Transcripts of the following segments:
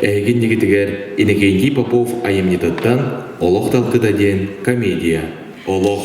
Эһиги иннигитигэр Иннокентий Попов айымньытыттан «Олох талкыта» диэн комедия. Олох.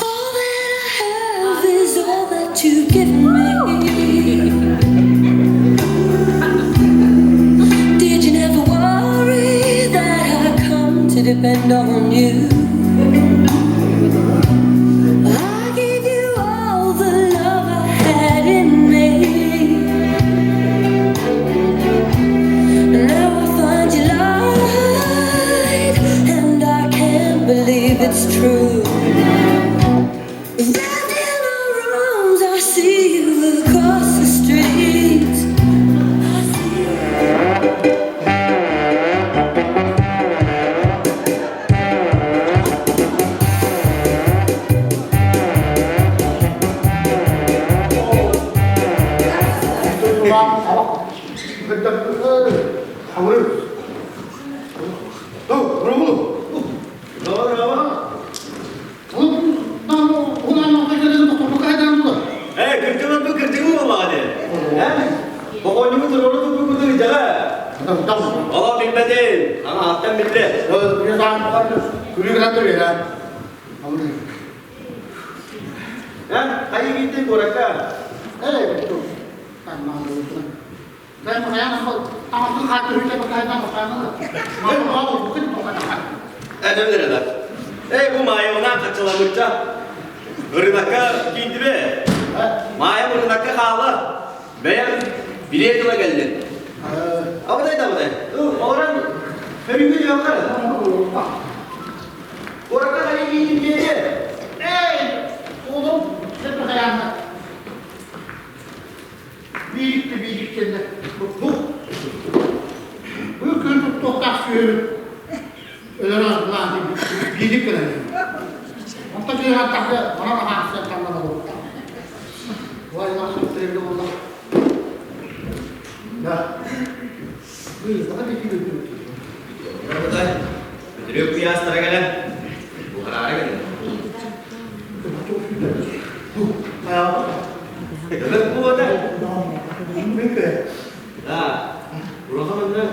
All that I have is all that you've given me. Did you never worry that I come to depend on you? I gave you all the love I had in me. Now I find you lied, and I can't believe it's true. Wrapped in our arms, I see you across the street. I see you. Ээ, кырдьыгы кырдьыгы буоллаҕа дии. Ээ, Боҕонньугу туруору туппуккутун идэҕэ. Олох билбэтин, аҥааттан биллэ. Ээ, хайыы киирдин куоракка? Ээ, дэмнэр да. Ээ, бу Маайабынан хаччыламмычча. Ырынакка киирдибэ. Маайам ырынакка хаала. Бэйэм билиэ тыла кэллин. Абытай да абытай. Олорон хөрүгү диэххэ. Куоракка хайыы киирдин биэриэ. Биирикте биириктэннэ бу бу күн туттуохтаах сүөһү өлөрөн атылаан биирик гынан онтон киһи тахса манан аһаахсыан таннан олорбута Вайла сүттэрилли буолла да быйылга бити Бөтүрүөк куйаастара кэлэн, буһараары кэлэн. Өлөк буота. Да, улахан онно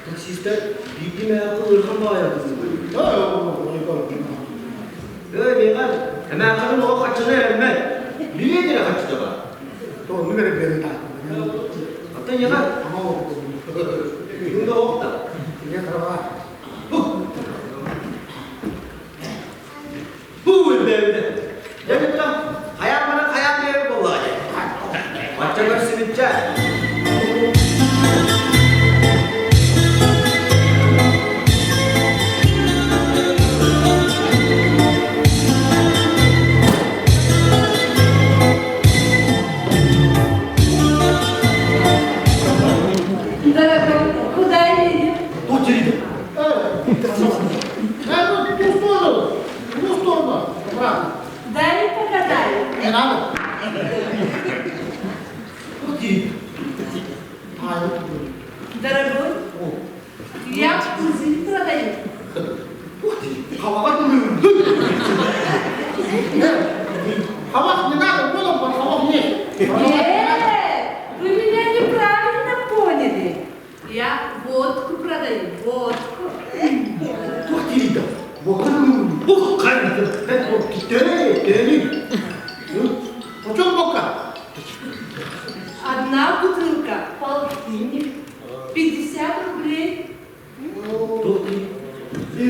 таксистар биирдии мээххэ ыарахан баҕайы Өө, миэхэ эмээххин оҕо хаччыны эрэммэт. Билиэ эрэ хаччыта бар. Оттон яга күҥҥэ оҕо Бу өлбөөбүтэ. Дьэ бүтта. Хайаан баран хайаан биэрэр буоллаҕа дии. Бачча көрсүбүччэ. Дорогой, куда едем? Тут едем. В ту сторону, в ту сторону, обратно. Дай покатаю. Не надо. Дорогой, я пузырь продаю. Халах не надо, воду халах нет. Нет, вы меня неправильно поняли. Я водку продаю, водку. Одна бутылка полтинник, 50 рублей. Я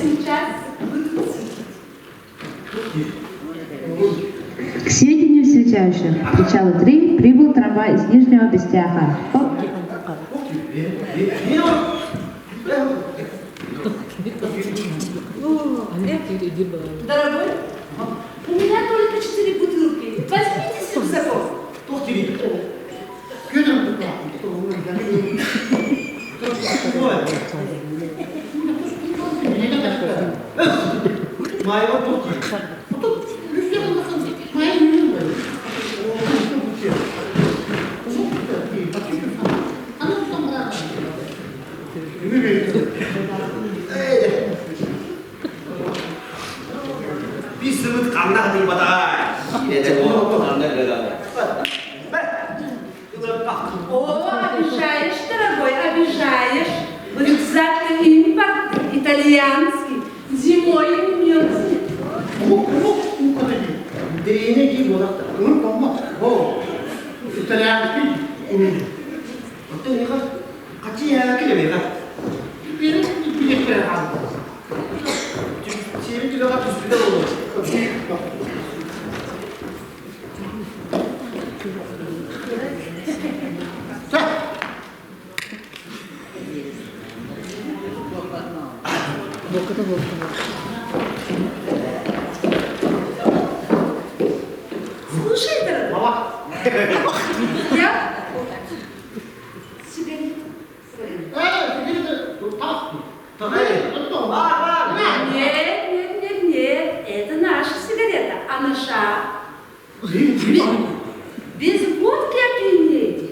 сейчас буду К сведению встречающих, причалу 3 прибыл трамвай из Нижнего Бестяха. Дорогой, у меня только четыре бутылки. Возьмите с рюкзаков. О, обижаешь, дорогой, обижаешь. Рюкзак импорт, итальянский. Зимой не мерзнет. Слушай, дорогой, я сигарету свою. Нет, нет, нет, нет, это наша сигарета, а наша без водки опьянеете.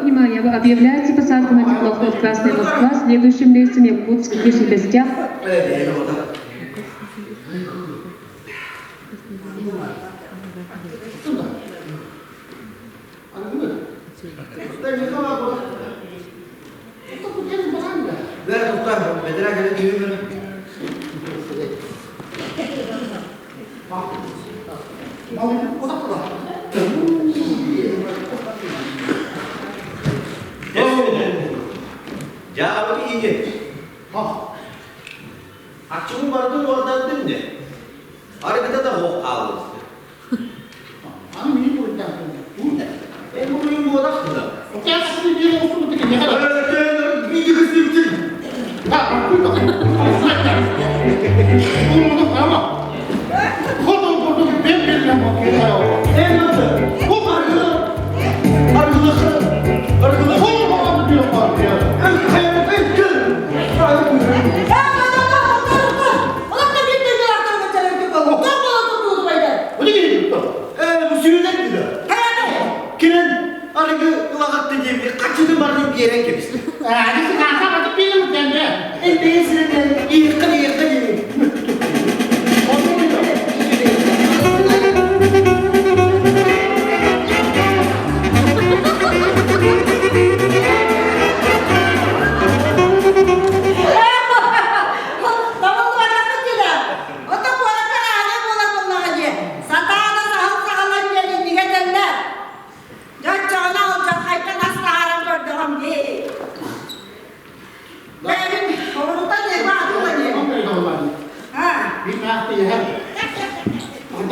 Внимание, объявляется посадка на теплоход «Красная Москва» следующим рейсом Якутск, Нижний Бестях.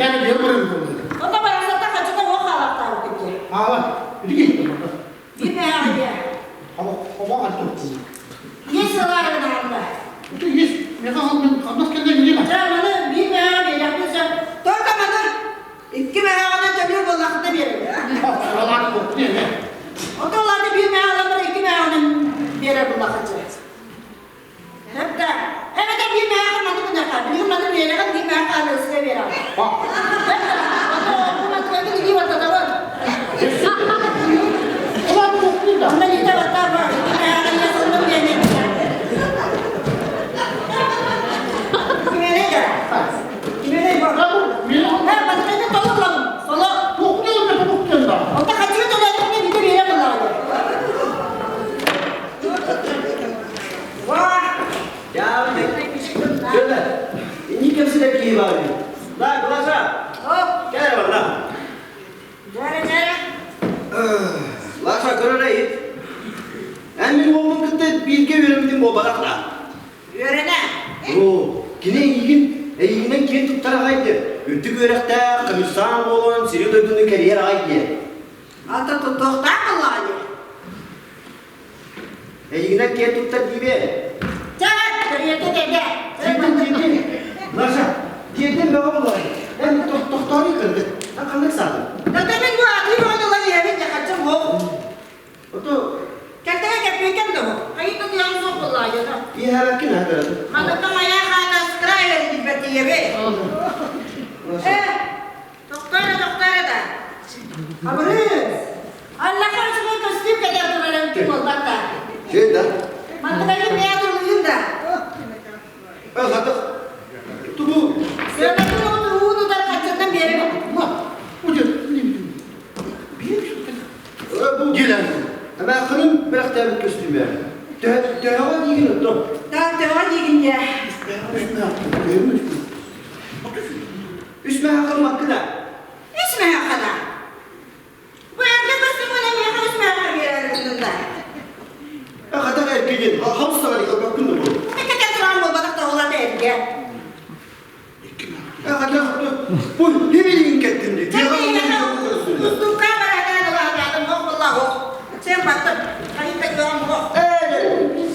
Дьэ, биир бырын буолуо. Онно барахсата хачыта уох хаалахтаабыт дии. Аала, билигин буолла. Биир мэһэҕэ диэ. Хобо, хобо аттым. Есть сылаарыгын аһанда. Это есть. Меха мен хамнас кэллэ билима. Дьэ, маны биир мэһэҕэ биэрэхпин сөп. Только маны икки мэһэҕинэн төлүүр буоллаххына биэрэбин. Алаат буолтун эме. Ото олааты биир мэһэҕинэн бар икки мэһэҕинэн биэрэр буоллаххын Хепта. Эбэтэр биир мэһэҕэ маны гыныахха. Билигин маны биэрэҕин биир мэһэҕэ аныысыга биэрэҕин. Хепта. Ото бу мантыкайгын илии баттатабын. Алаат буолтун да. Онно илиитэ баттаабар. Икки мэһэҕэ ийэ сыллым диэн Кимиэнэй да? Кимиэнэй бу? Һэ, мантыкайгын толук ылабын. Соло. Онто хаччыга төлөөтөхпүнэ биирдэ биэрэ буоллаҕа. Şöyle, не кепсилер киһи баар На, Глаша, кэл барна. Дьэрэ, дьэрэ. Глаша, көрөр иһит. Эн мин уолбун кытта бииргэ үөрэммитим буолбатах да. Үөрэнэ. Оо, кини эйигин, эйигинэн киэн туттар аҕай диэн. Үрдүк үөрэхтээх, комиссар буолан, сири-дойдуну кэрийэр аҕай диэн. Ата туттуохтаах буоллаҕа дии. Эйигинэн киэн туттар диибэ. Чэ, кэриэтэ тэгэ. Дьиэтин, дьиэтин. Маша, дьиэтин бөҕө буолай. Эн тохтоору кыргыт. Эн ханнык саадын? Дата мин бу атыы бөҕөнү ылан иһэбин дьэ хаччым суох. Ото Кэлтэгэ кэппиэкэм да суох. Хайыта тыаҕым суох буоллаҕа иһээбэккин аа кыратын. Маныкка майаа хаана скрай билбэтийэби. Э, тохтоо эрэ, тохтоо эрэ да. Абырыыс! Аллаха үчүгэй көстүүм кэтэр турарын ким буолбат да. Şey да. Мантыкайым бэйэ тылыйын да. Э, хатык. Тубу. Сыанатын ууту утар хаччаттан биэрэбин. Э, бу дилен. Ама ханын бирахтаабыт көстүүмэ. Төһөҕө диигин оттон? Так, төһө диигин дьэ. Үс мэһэ кылмаккына. Үс мэһэ хана. Бу эргэ көстүүмүн эйиэхэ үс мэһэ биэрэрин да. Э, хатак эркигин. Хамсаҕа дикалбаккын да бу. Кэтэ туран буолбатах да улата эргэ. Э, хатак бу хибилигин кеттим ди. Устукка барагаан улаатаатым ох буолла ох. Сен баттым. Хайыта көрөн ох. Э,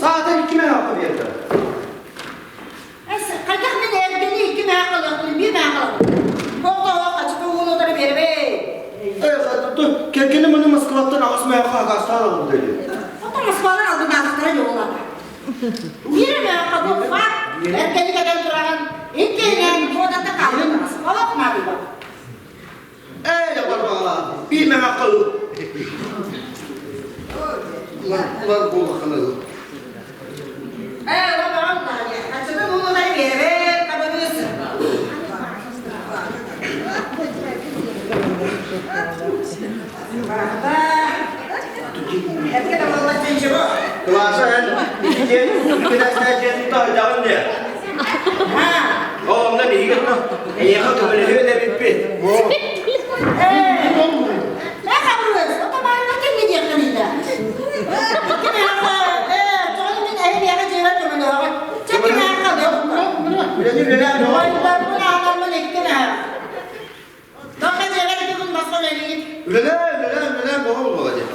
саатан икки мэһэ хапы биэрдэ. Хайдах мин эргэни икки мэһэ қалыахпын, биир мэһэ қалабын. Боҕдо ох ачыка уолутары биэрбэй. Э, кэргэним маны Москваттан аҕыс мэһэ хаакаастаан албыт дии. Ото Москвалар алдын аахтара дьоллаата. Биир мэһэ хабы факт эргэни кэтэн тураҕын иккиһинэн буодата хаалын олох наадыйба. Ээ, барбаҕалаа. Биир мэһэ халы. Улар, улар буолаххына. Ээ, олох наадыйа. Ачыка уолутары биэрбэй, табыгыс. Барахта. Эргэ да буолла чынчыбы. Кылааса эн иккиэн иккилээстээх дьиэ тутта сылдьаҕын диэ. Ха. Ол онно биһиги эйиэхэ көмөлөһүө да эбиппит. Ээ, э хабырыс, ото баарына ким диэххин ида. Ким ээ, тоҕо мин эһи дьиэбэр көмөлөһөҕүн. Чэ ким Үлэни үлэлээн доҕор. Ойдарбын аанармын иккин ээ. Тоҕо дьиэбэр иккин басқа үлэлиигит. Үлэлээн, үлэлээн, үлэлээн боҕо буолла диэ.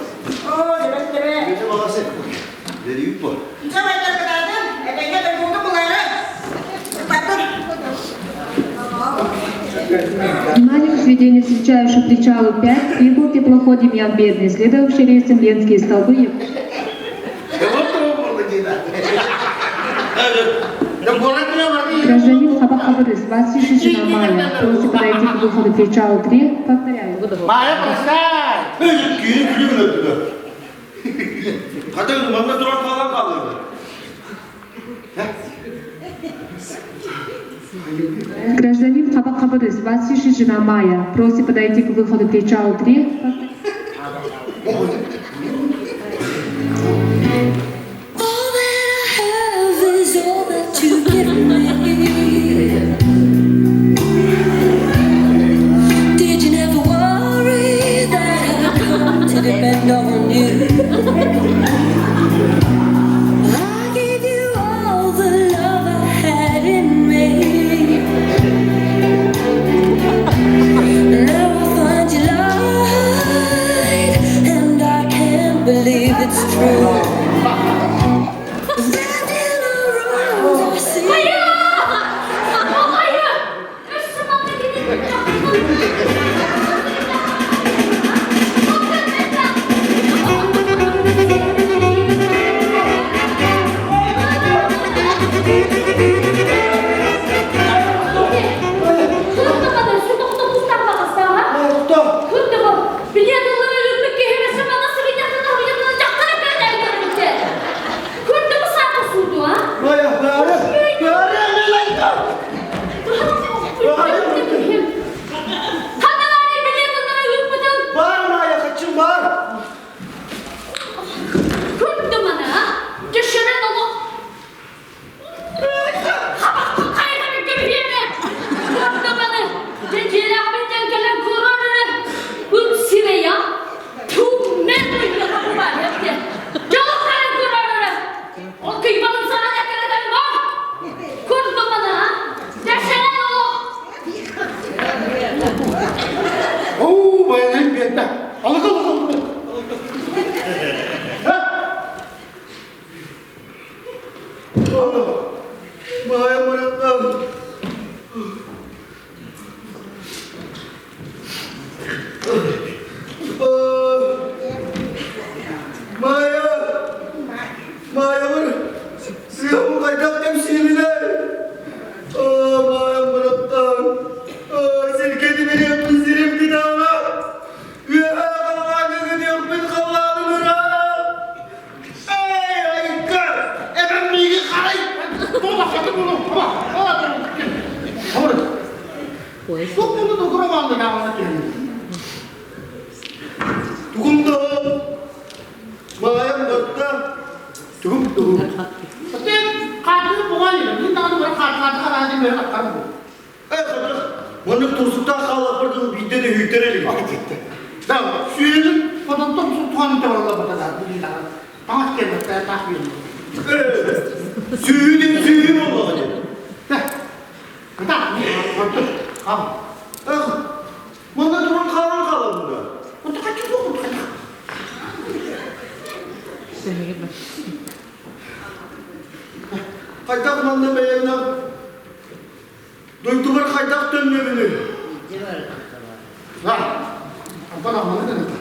Оо, дьэбэт дьэбэ. Үлэтэ баҕасы. Үлэлиибит буол. Чэ байдар кытаатын, этэҥҥэ дойдууну булаары. Баттым. Внимание к сведению встречающих причалу 5 прибыл теплоход Демьян Бедный, следовавший рейсом Ленские столбы Якутск. Гражданин Хабахабырыс, 26 мая. Просит подойти к выходу причалу 3. Повторяю. Майя, прощай! Киһи күлү гынар Хата манна туран хаалан хаалларбыт. Гражданин Хабахабырыс, 26 мая. Просит подойти к выходу причалу 3. All that I have is all that you've given me. Did you never worry that I'd come to depend on you? I gave you all the love I had in me. Бар Майя, хочу бар! Оо, байанайым биэрдэ. Алыка, алыка, алыка. Майя барахсан. Майя! Майя сыам хайдах кэпсиибинэй? Майя барахсан. Сиргэ тимириэхпин сирим кытаана. Үөһээ халлааҥҥа гыныахпын халлааным ыраах. Эй, айка! Эбэм миигин харай! Туох хаты буолу? Хабыр. Суох буолу докура баалды наамана түһүн. Тугум да Маайам батта. Тугум тугум. Сен хаатыгы буган еді. Мин даҕаны бары хаатыгааты хараадын бери хаттарым бу. Эй, хатырых, маннык турсуктаах хаалаппар биирдэ да үйтэр илик. Да, сүйелин фотонтон тухан табаралла да билин даҕаны. Таҥас кэлбэттэ таах биэрин. Сүүнүн сүүнүн буоллаҕа дии. Да. Кытаах, онтон хам. Эх, манна туран хаалан хаалабын да. Онто хаччы суох онто хаччы. Хайдах манна бэйэмнэх Дойдубар хайдах төннөбүнүй? Да. Антон амманы гыныта.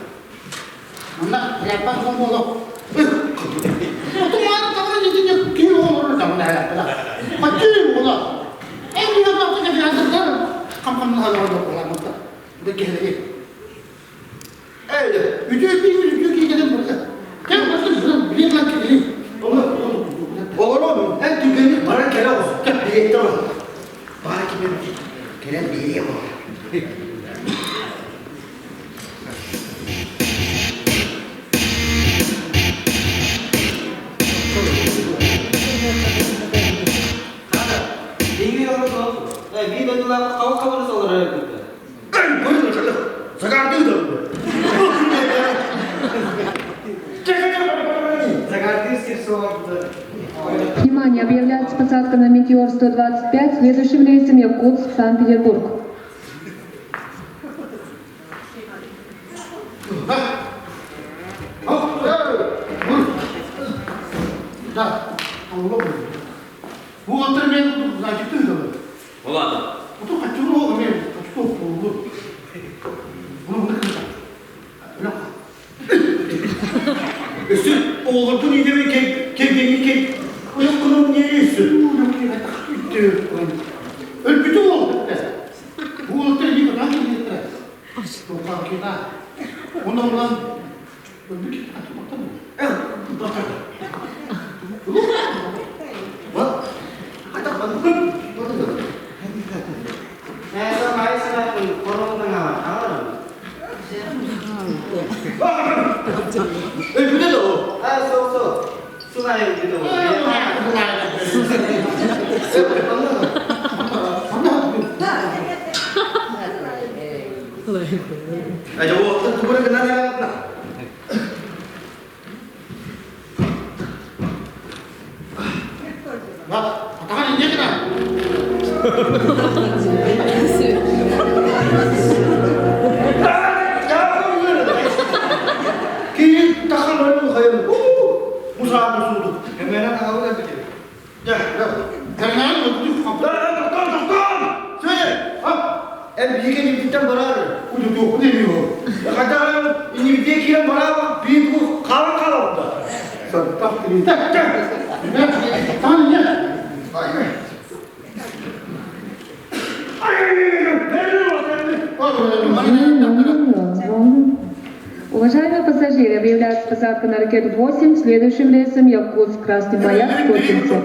Манна ряппан сон буолу. Отумаар тавра дитине киһи оҕолору тамна хаяттара. Хаччы буола. Эн биир тахта кэфиасырдар хам-хамна хаалар Да киһилэри. Эй, Үтүө биир үтүө киһи барда. Кэм барда билиэн лан киһи. Олорон, эн түгэнник баран кэлэ оҕус. Билиэттэ олор. Баар кимин кэлэн биэриэ буолар. Внимание, объявляется посадка на «Метеор-125» следующим рейсом Якутск, Санкт-Петербург. Да, бу отыр мен значит ты Ладно. Отыр хочу мен хочу болу. Bunu bunu kırdı. Өссө оҕолорбун иитэбин кэргэҥҥин кэй ойоххунун не өссө Өлбүтү ол бу уолаттар илии кытаан киирбиттэрэ. Туохтаах Онно улан өлбүт Өлбүтэ да ол. Ay, уолаттар тугура гынан араатна. Атахан инде гына. Киин тахан баран хайан. Биһиги иннибититтэн бараар. Удутуохпун эмиэ. Хайдах иннибитигэр киирэн бараабыт биир бу хаалан хаалабыт да. Саттах тириитэ. Таня! Уважаемые пассажиры, объявляется посадка на ракету 8 следующим рейсом Якутск, Красный Маяк, Котлинцы.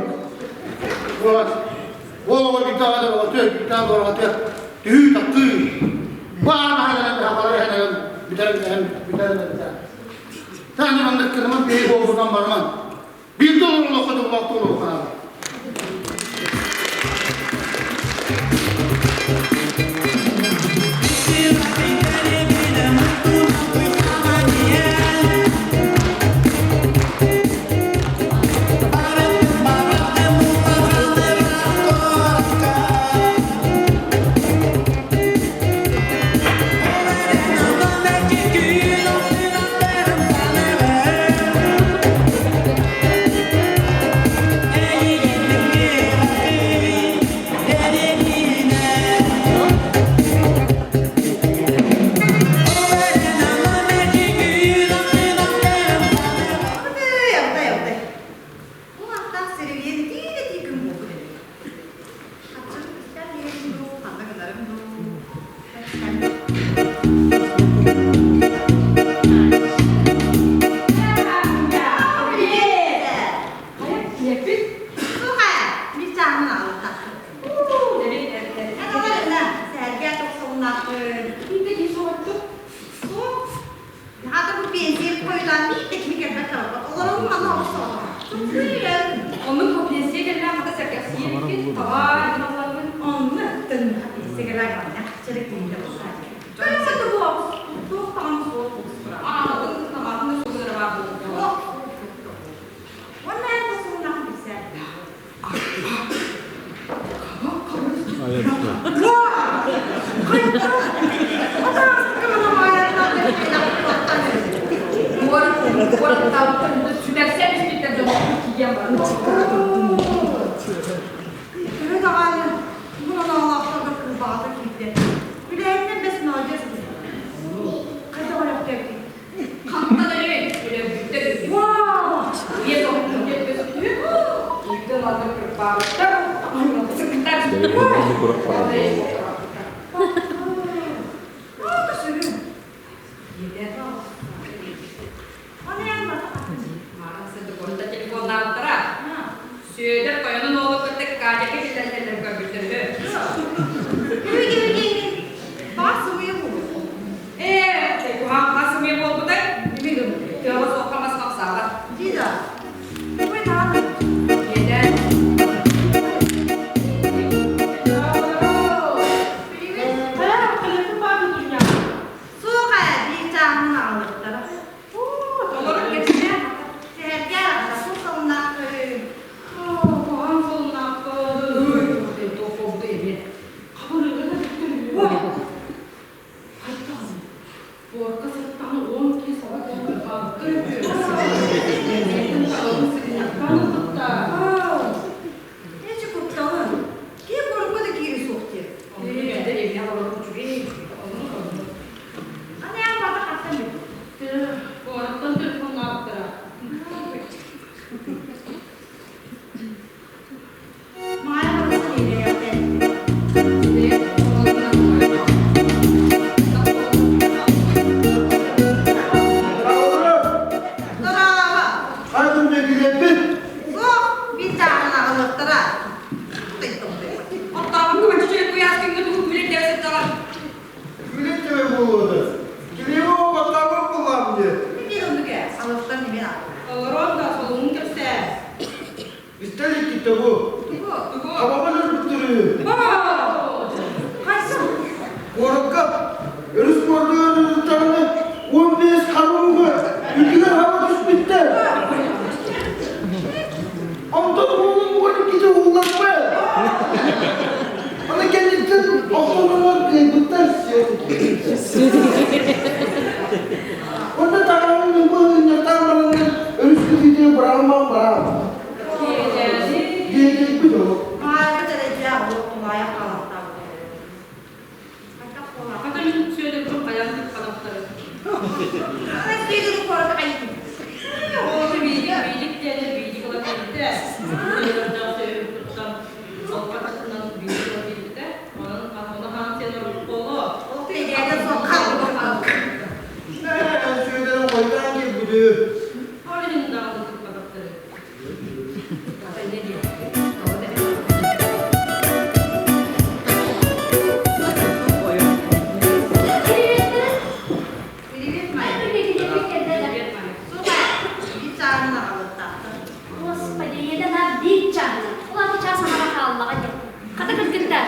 Господи, ийэтэ биир чааһына. Улаата чаас аҥара хааллаҕа диэн. Хата кыргыттар,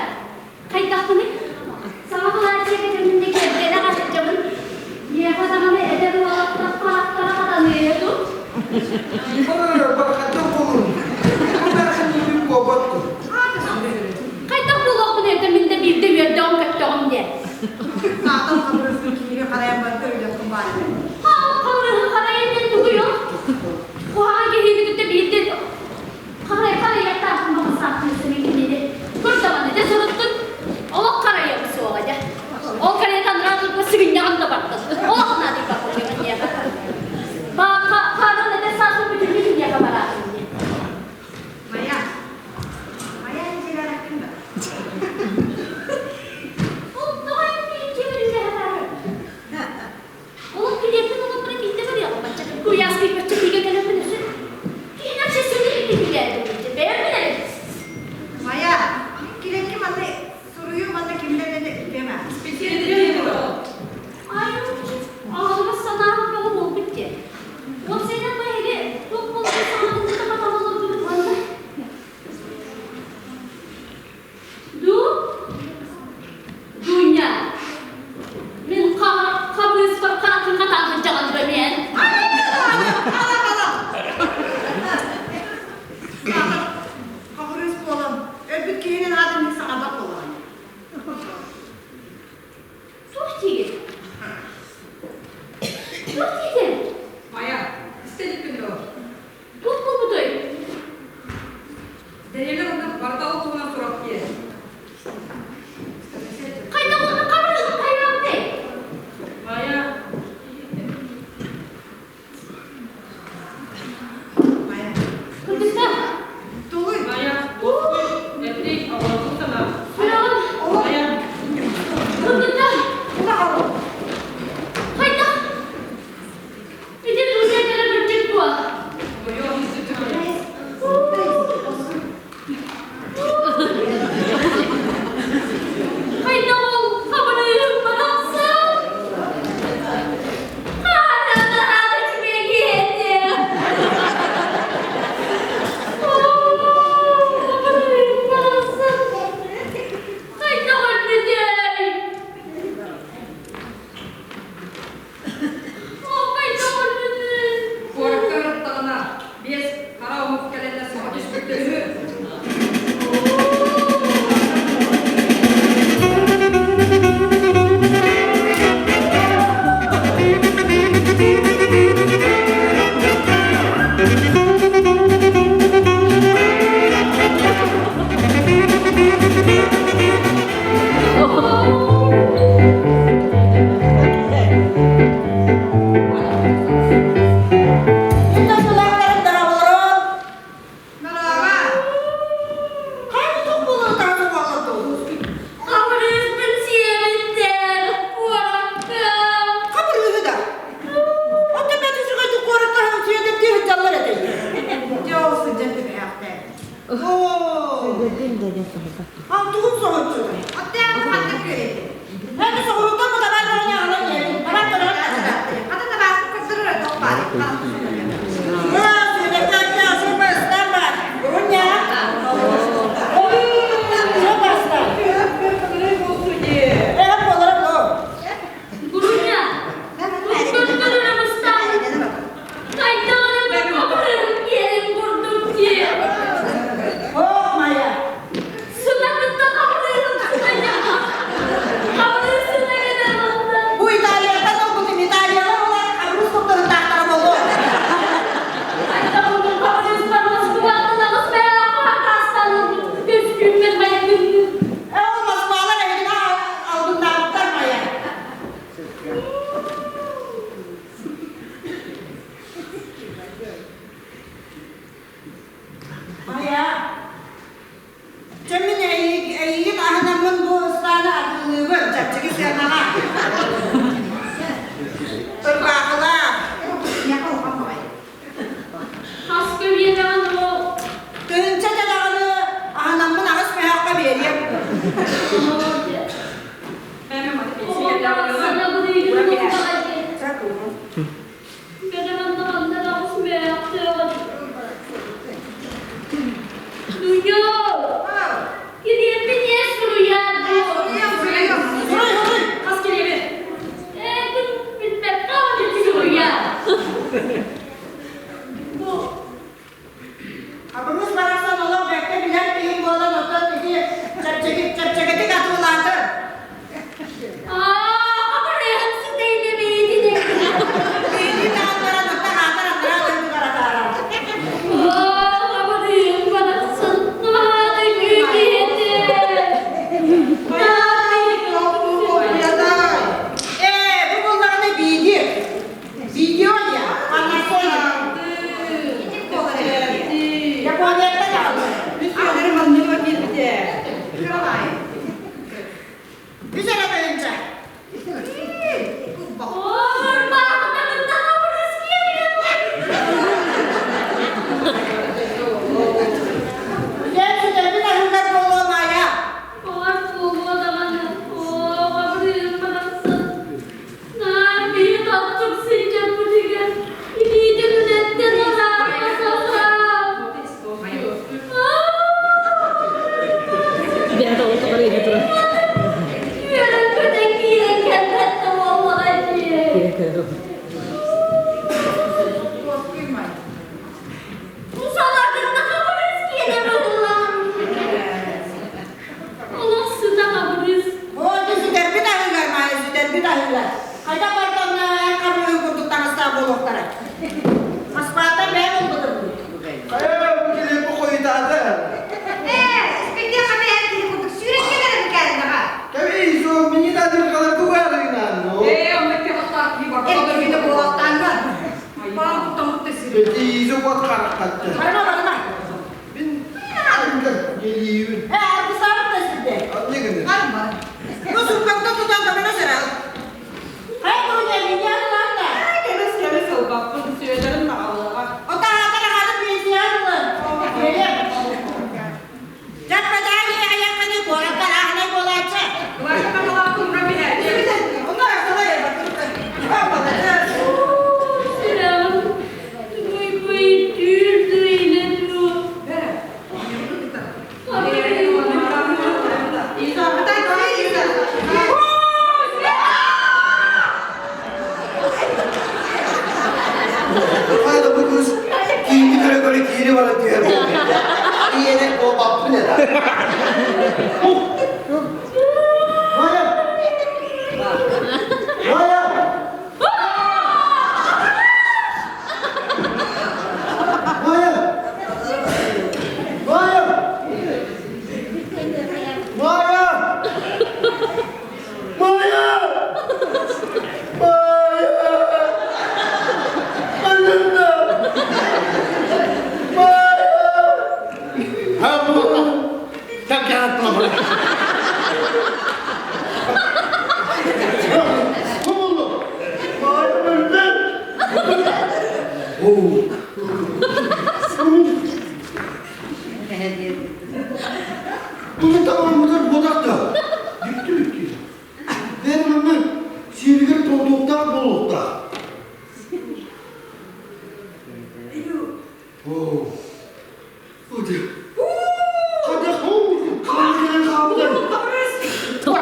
хайдахпыный? Саҥа былааччыйа кэтэмминнэ киэргэнэ сылдьабын. Миэхэ даҕаны эдэр уолаттар харахтара хатаныа дуу? Хайдах буолуохпун этэ мин да биирдэ үөрдэҕим көттөҕүм диэн. Хабырыһы харайан диэн тугуй ол? Куһаҕан киһини кытта биирдэ харай харайыахтаахпын баҕасаахпын сэмин кинини. Көр даҕаны дьэ суруттун олох харайыам суоҕа дьэ. Ол карета анараа турга сыгынньаҕын да бардын. Олох наадыйбаппын миэхэ. Хаарын эдэр сааспын бүтүннүү киниэхэ бараатын диэн. Моя. Моя неделя ким да? Ол тоҕо эн биир киһи үллэһэ барар? Саладынна хабырыс киэнэ быһылаан. Олох сыта хабырыс. Оо, дьэ сүтэрбит аһыылар, Маайа, сүтэрбит аһыылар. Хайдах бартанна хабырыһын курдук таҥастаах буолуохтара. Москваттан бэйэм ылбытым. Хайа, бу килиэппи хойутаата. Ээ, испэктээххэ бэйэм киһи курдук сүүрэн кэлэрим кэллэҕэ. Кэбиис, ол мини тадыргалар кугаарыгынан. Ээ, онно кэбиттаах киһи бар. Эргийбитэ буолуохтаан Этиизи уот харахтатты. Барыма, барыма. Мин арыгы елиибин. Ээ, аргысаабыт да сирде. Не гыныр? Бу сумкаттан тутан көмөлө сырал. Хайа буруня, меня ылан да. Кэмэс кэмэс ылбаппын, сүөдэрин наҕалыаҕа. Ота аатар аҕалып пенсиян ылын. Дьаппадаан айахханы куораттар аһынай буолааччы. Сүрэҕим тугуйбуй түүр тыына дуо? Хайда бу кыз киинди көрө-көрө киири баран түһэр буолбут. Ийэне буолбаппын эда. Майя! Майя! Майя! Майя! Майя! Майя! Майя! Аннында! Майя! Ha bu Sen yaratma bunu. Bu oldu. Maya öldü. Bunu tamamıdır bodakta. Bitti bitti. Ben onu sivgir toldukta bolukta. Oo. Hadi. Hadi. Kalkın kalkın.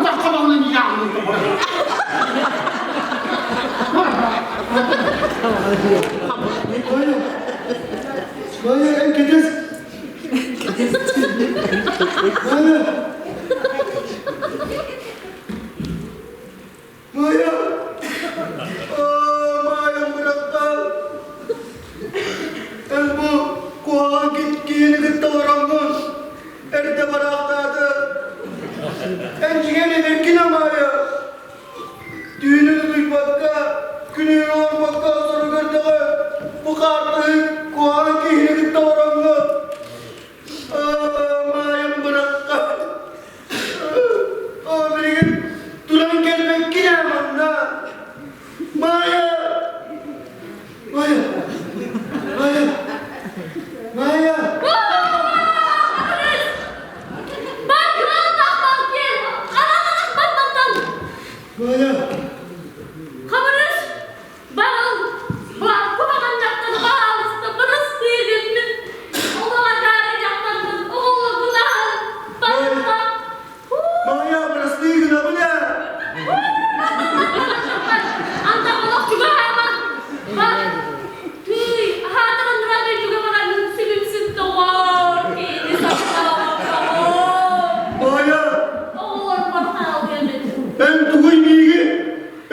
Bak kalanını yağını. Maya. Maya en ketes. Maya. Maya. Aa, Maya bıraktan. En bu kuağın gittiğini gıttalarangın. Erde bıraktı. En cigeni verkine Maya. Düğününü duymakta, gününü olmakta sonra gördüğü bu kartı kuağın kihini gıttalarangın. Aa, Mayım bıraktan. Aa, bilgin duran gelmek yine manna. Maya. Maya. Maya. Maya. Бар кыраан кел! Араҕын баттаттан! Maya. Хабырыс! Барыл! Бар куһаҕан дьахтар баалыста бырастыы гыммын! Олох акаары дьахтарбын, оҕолорбунаан барыма! Maya прости гына Антах олох чугаһаама! Бар! Тыый, аһаатаҕын туран туга бараҥҥын сүгүмсүн тоҕор, киһини саппаҕар Maya. Оҕолорбор хаалыам этэ. Ben тугуй миги.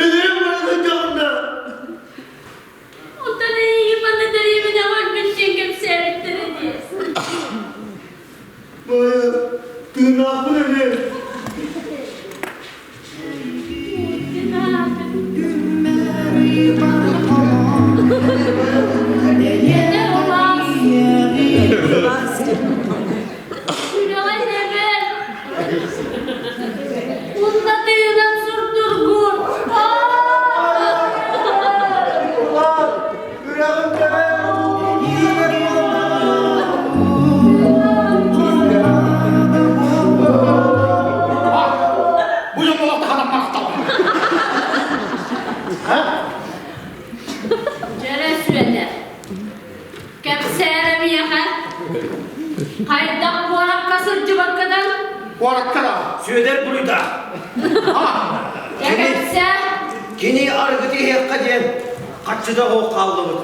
Элерим барылacağım da. Онтон эйигин манна дэриэбинэҕэ өлбүт диэн кэпсээбиттэрэ дии. Maya. Tırnaklı ne? Сүрэҕин эбэр. Уонна тыынан сурдургур. Ulan. Yüreğim deme. Bu yıl dolapta kadar baktı. Ha? Дьэрэ Сүөдэр. Кэпсээрэ миэхэ. Хайдах куоракка сылдьыбаккынан Куоракка да. Сүөдэр буруйда. Ha. дьэ кэпсээ. Кини арыгыты иһиэххэ диэн хаччыта суох хааллыбыт.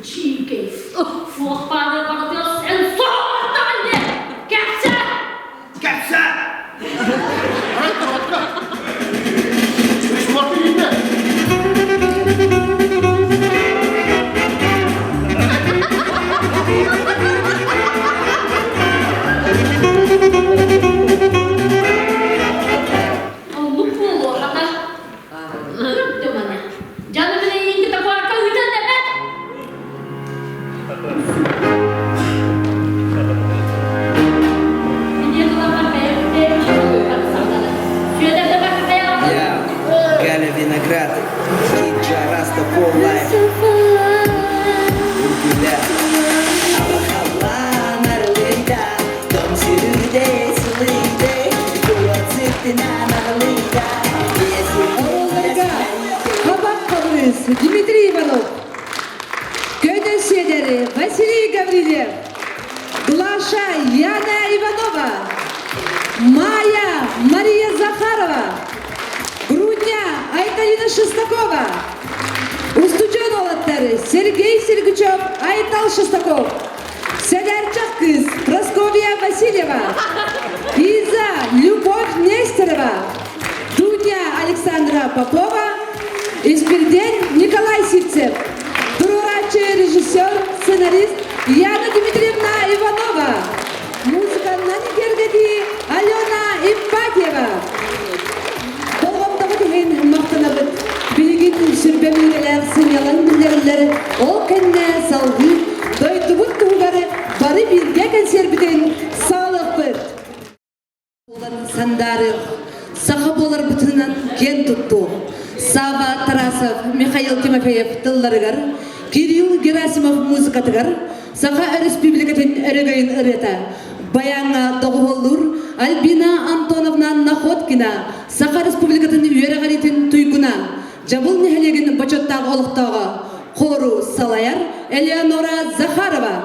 Чиикэй, суох бааны барытыгар сен соһуттаҕын диэн кэпсэ! Кэпсэ! Оннук буолуо, хата. Ырыттыманы. Дьаным эйиин кытта куоракка ыытан эбэт. Я Галя Виноград, Киджа Раста Пол Лайф, Ургуля, Алахалан Арлыйда, Дом Сирүдей Сылыйдей, Куоцитина Нарлыйда, Оҕолорго Хабак Хабырыыс Дмитрий Иванов, Көнө Сиэдэри Василий Гаврильев, Глаша Яна Иванова, Майя Мария Захарова, Груня Айталина Шестакова, устудьуон уолаттары Сергей Сергучев, Айтал Шестаков, Сэлэрчэх кыыс Прасковья Васильева, Иза Любовь Нестерова, Дуня Александра Попова, Испирден Николай Сивцев, туруорааччы режиссер, сценарист Яна Дмитриевна Иванова, музыканнан кэргэтии Алена Ипатьева. Болҕомтоҕут иһин махтанабыт. Билигин сүрбэ мүнүүтэлээх сынньалаҥ биллэриллэр. Ол кэннэ салгыы дойдубут туһугар бары бииргэ кэнсиэрбитин саҕалыахпыт. Сандаары саха буоларбытынан киэн туттуох. Сава Тарасов, Михаил Тимофеев тылларыгар, Кирилл Герасимов музыкатыгар Саха Өрөспүүбүлүкэтин өрөгөйүн ырыата баяҥҥа доҕуһуоллуур Альбина Антоновна Находкина Саха Республикатын үөрэҕириитин туйгуна, Дьабыл нэһилиэгин бочуоттаах олохтооҕо, хору салайар Элеонора Захарова.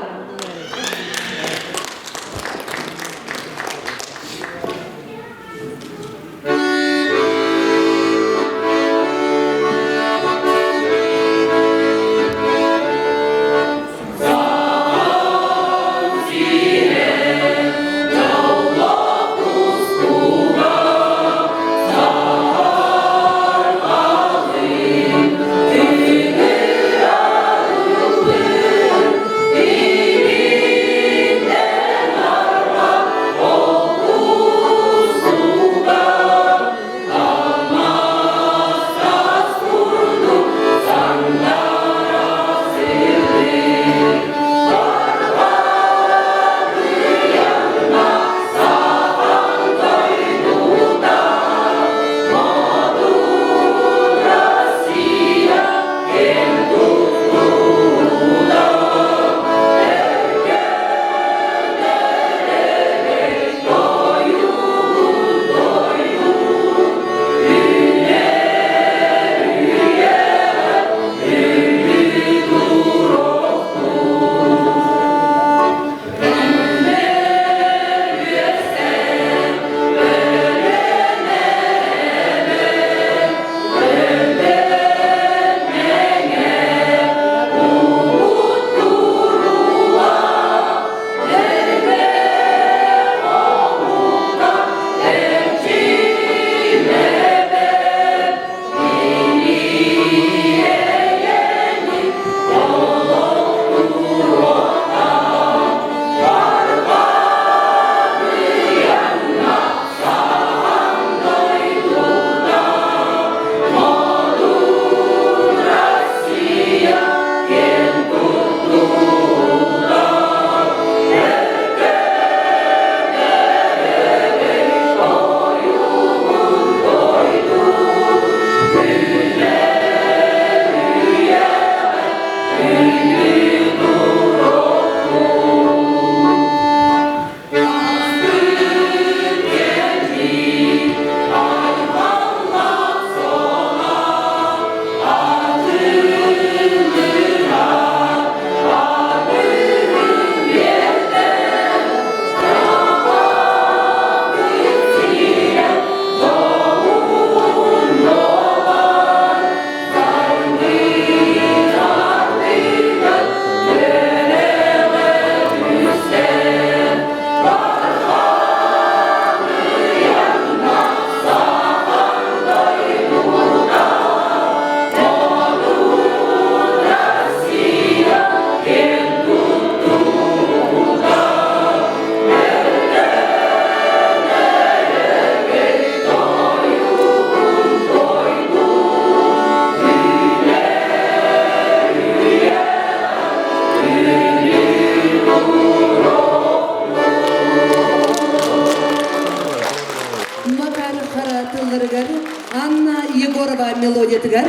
Егорова мелодиятыгар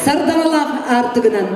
сардаҥалаах аартыгынан.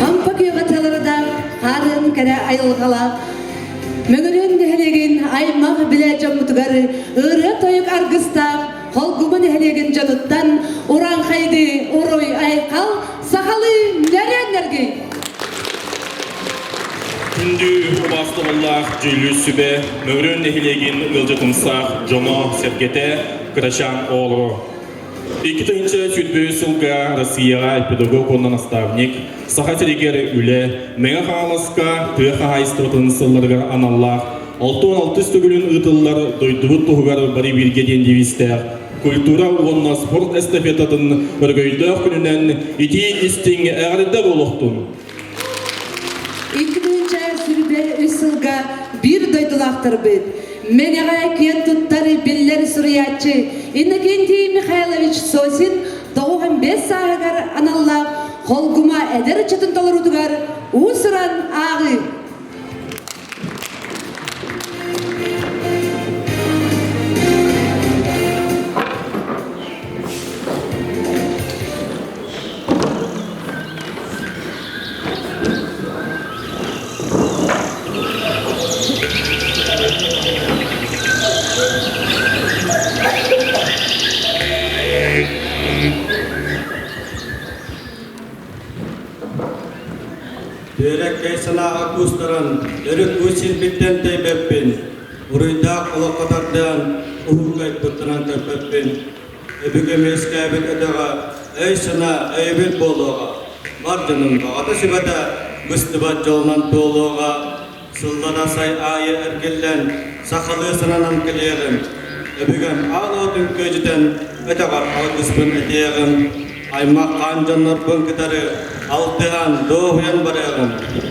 Хампа күөҕэ таларыдаах хаарын кэрэ айылҕалаах Мөҥүрүөн нэһилиэгин аймах билэ дьоммутугар ырыа-тойук аргыстаах Холгума нэһилиэгин дьонуттан урааҥхайды уруй айхал сахалыы нөрүөннэргий! Күндү убаастабыллаах дьүүллүүр сүбэ Мөҥүрүөн нэһилиэгин ыалдьытымсах дьоно-сэргэтэ кырачаан оҕолоро. 2023 сылга Россияҕа педагог уонна наставник, Саха сиригэр үлэ, Мэҥэ Хаҥаласка тыа хаһаайыстыбатын сылларыгар аналлаах 66 төгүлүн ыытыллар дойдубут туһугар бары бииргэ диэн девизтээх культура уонна спорт эстафетатын өрөгөйдөөх күнүнэн итии истиҥ эҕэрдэ буолуохтун! 2023 сылга биир дойдулаахтарбыт, Мэҥэҕэ киэн туттар биллэр суруйааччы Иннокентий Михайлович Сосин 95 сааһыгар аналлаах Холгума эдэр ыччатын толоруутугар уус-уран ааҕыы. Түөрэккэй санааҕа куустаран, өрүт уу сирбиттэн тэйбэппин, уруйдаах олоххо тардан, уһуургайбыттанан көппөппүн. Өбүгэм үөскээбит өтөҕө өй-санаа өйөбүл буолуоҕа, бар дьонум баҕата-сүбэтэ быстыбат дьолунан туолуоҕа, сыллата сай аайы эргиллэн, сахалыы сананан кэлиэҕим. Өбүгэм аан уотун күөдьүтэн өтөҕөр алгыспын этиэҕим, аймах хаан дьоннорбун кытары алтыһан, дуоһуйан барыаҕым,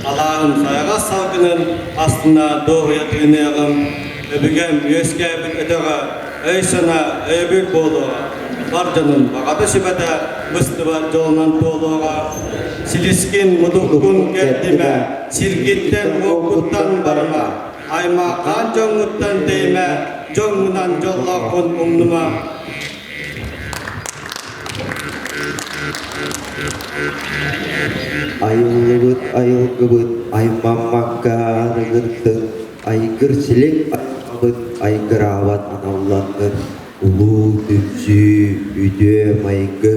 алааһым сайаҕас салгынын астына дуоһуйа тыыныаҕым, өбүгэм үөскээбит өтөҕө өй-санаа өйөбүл буолуоҕа, бар дьонум баҕата сүбэтэ быстыбат дьолунан туолуоҕа, силискин мутуккун кэрдимэ, сиргиттэн-уоккуттан барыма, Аймаххаан дьоҥҥуттан тэйимэ, дьоҥҥунан дьоллооххун умнума. Айыллыбыт айылгыбыт аймаммакка аныгырдын, айгыр силик айылҕабыт айгыраабат аналланнын, улуу түмсүү, үтүө майгы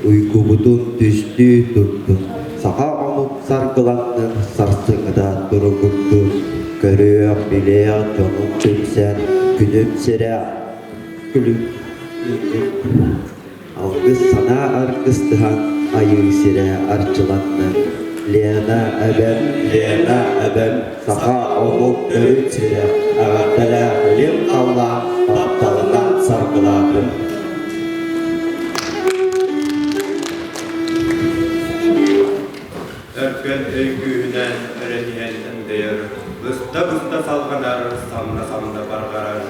уйгубутун түстүү турдун, саха омук саргыланнын, сарсыҥҥыта туругурдун, көрүөх, билиэх дьонун түмсэн, күнүм сирэ күлүм Алгыс санаа аргыстыһан айыы сирэ арчыланнын. Лена эбэм, Лена эбэм, саха омук төрүт сирэ, эҕэрдэлээх илин халлаан тапталынан саргылаатын. Өркөн өй күүһүнэн өрөн иһэн өндөйөр, быста-быста салҕанар, самна-самна барҕарар,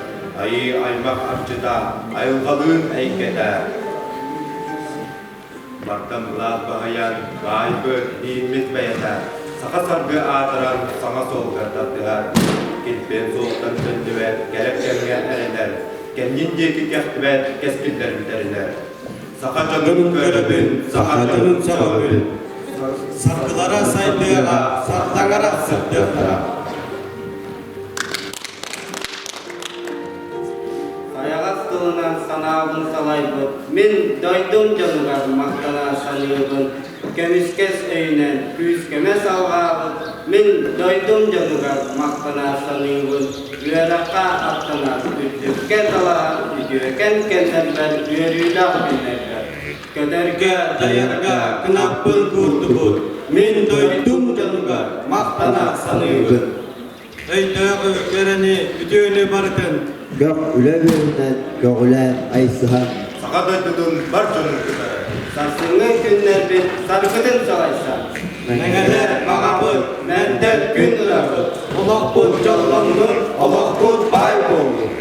айыы аймах арчыта, айылҕалыын эйгэтэ. Бартан былаат баһыйан, баайбыт, ииммит бэйэтэ, саха саргы аатыран саҥа суолга тардыһар, килбиэн суолтан төннүбэт, кэрэ кэмҥэ эрэнэр, кэннин диэки кэхтибэт кэскиллэр бүтэринэр. Саха дьонун көрөбүн, саха дьонун сөҕөбүн. Саргылара сайдыаҕа, сардаҥара сырдыахтара. Сайаҕас тылынан санаабын салайбыт, мин дойдум дьонугар махтана саныыбын. Көмүскэс өйүнэн күүс-көмө салҕаабыт, мин дойдум дьонугар махтана саныыбын. Үөрэххэ аттанар, үрдүккэ талаһар үтүөкэн кэмнэрбэр үөрүүлээх күннэрбэр. Көтөргө, дайарга кынаппын куурдубут, мин дойдум дьонугар махтана саныыбын. Өйдөөҕү, кэрэни, үтүөнү барытын Бөх үлэ үөһүнэн көҕүлээн айсыһан Саха дойдутун бар дьонун кытары. Сарсыҥҥы күннэрбит саргытын салайсан. Мэҥэлэр баҕабыт, мэндэт күн ырабыт, олохпут дьоллоннун, олохпут баай буоллун.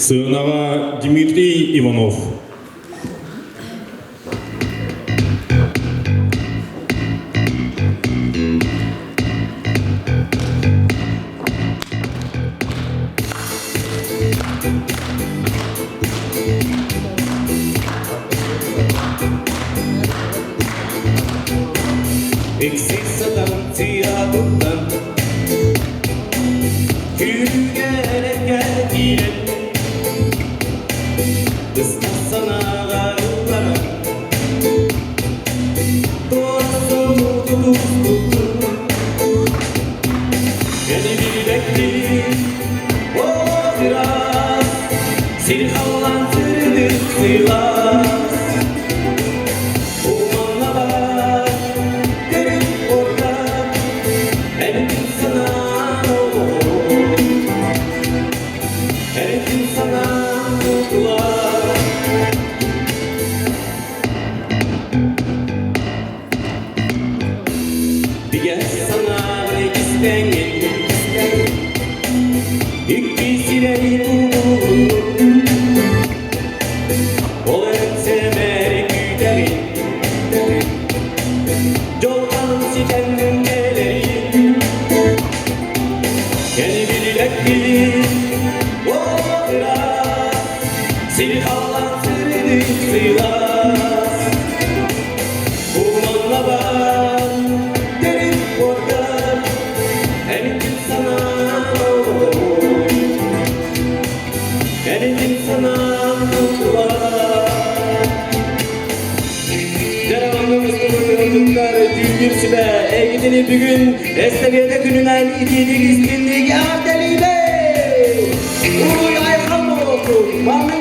Сыанаҕа Дмитрий Иванов. Иксисатан тиатыттан Күүрүгэрэ киирэн Быстах санааҕа ылларан Туорасым тутуспутун Кэни билбэккин О, Сир халлаан сырдык сылаас Уманнабат төрүт орда Эркин санаан олоор Эркин санаан утулар Бигэ санаан иккистэҥин Икки сирэйин Ол эрэн күүтэрин Дьолтон ситэн кэлэрин Кэни билбэккин О, Сири халлаан сырдык сылаас Уманнабат төрүт уорган Энитин санаан Энитин санаан Дьүүллүүр сүбэ эйгитини бүгүн эстафета күнүнэн итиитик истинник эҕэрдэлиибит! Уруй айхан буолуохтун! Маннык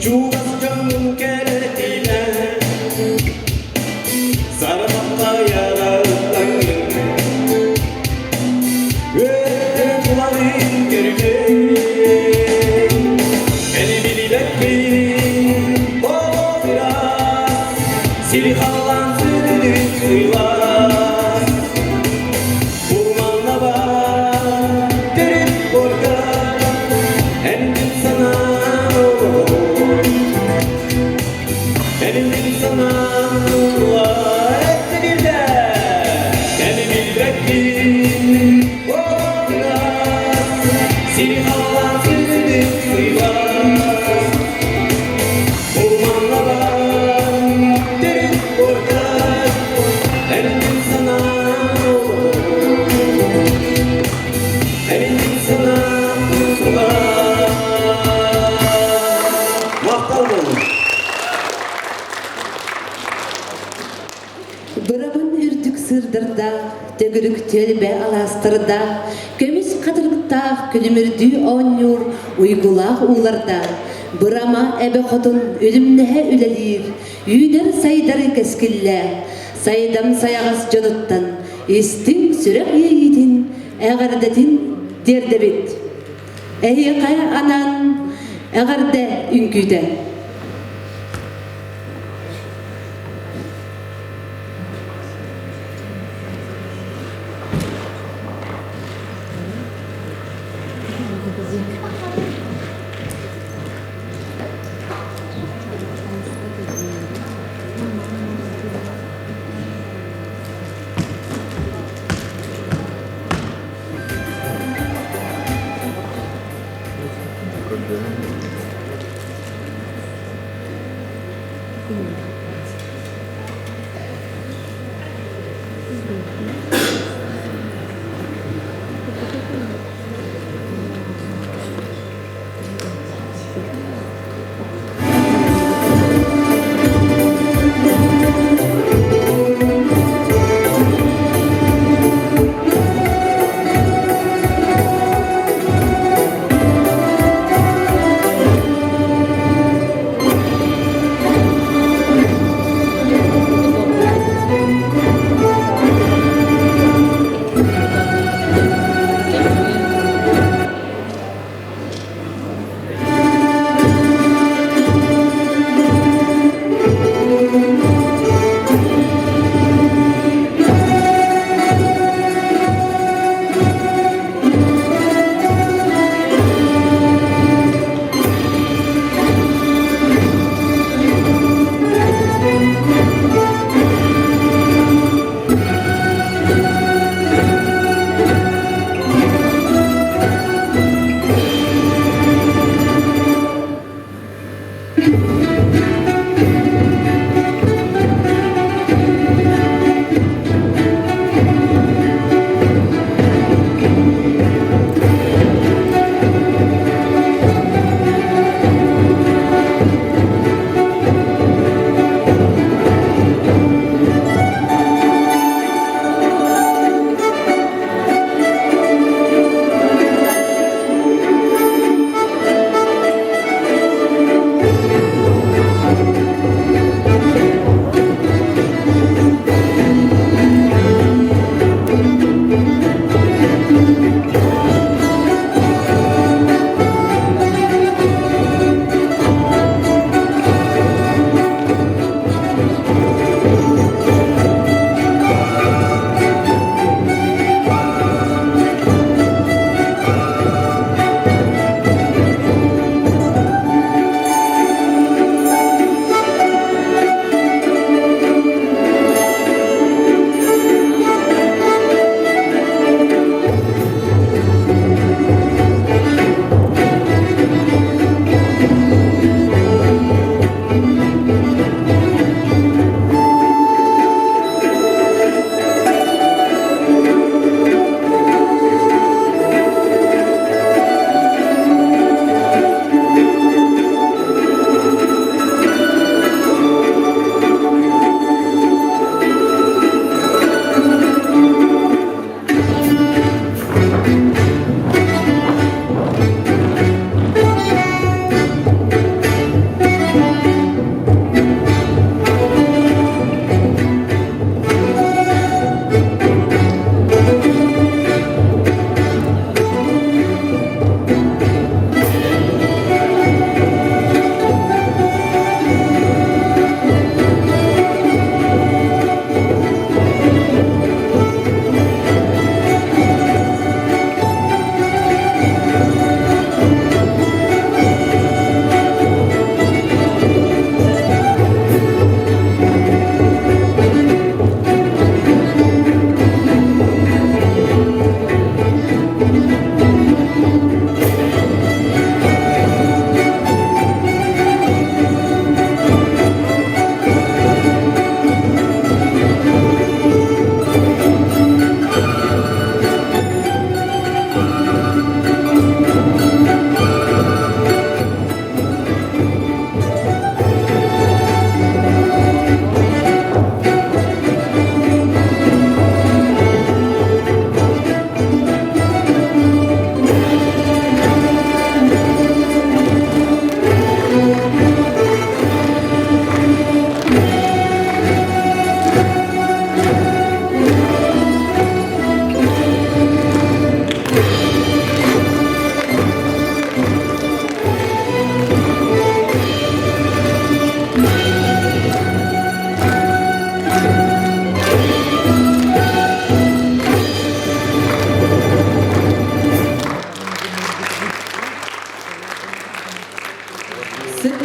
Чугас дьоҥҥун кэрэтимэ, Сарбахтайара ыттаҥҥын, Үөрдэ тулалыын көрүҥ. Эн билбэккин, тоҕо ыраас, Сири халлаан сырдык сылаас. Бу манна баар төрүт буорга эн мин санаам олорор. Эн мин санаам тула Эн билбэккин, ыраас, Сири халлаан сырдык сылаас. Бу манна баар төрүт буорга эн мин санаам олорор. Эн мин санаам тула. Махтал буолун. Бырабын үрдүк сырдардаах, төгүрүк түөлбэ алаастардаах, көмүс хатырыктаах күлүмүрдүү оонньуур уйгулаах уулардаах, Бырама эбэ хотун үлүмнэһэ үлэлиир, үүнэр-сайдар кэскиллээх, сайдам сайаҕас дьонуттан истиҥ сүрэх иэйиитин, эҕэрдэтин тиэрдэбит. Эһиэхэ анаан эҕэрдэ үҥкүүтэ.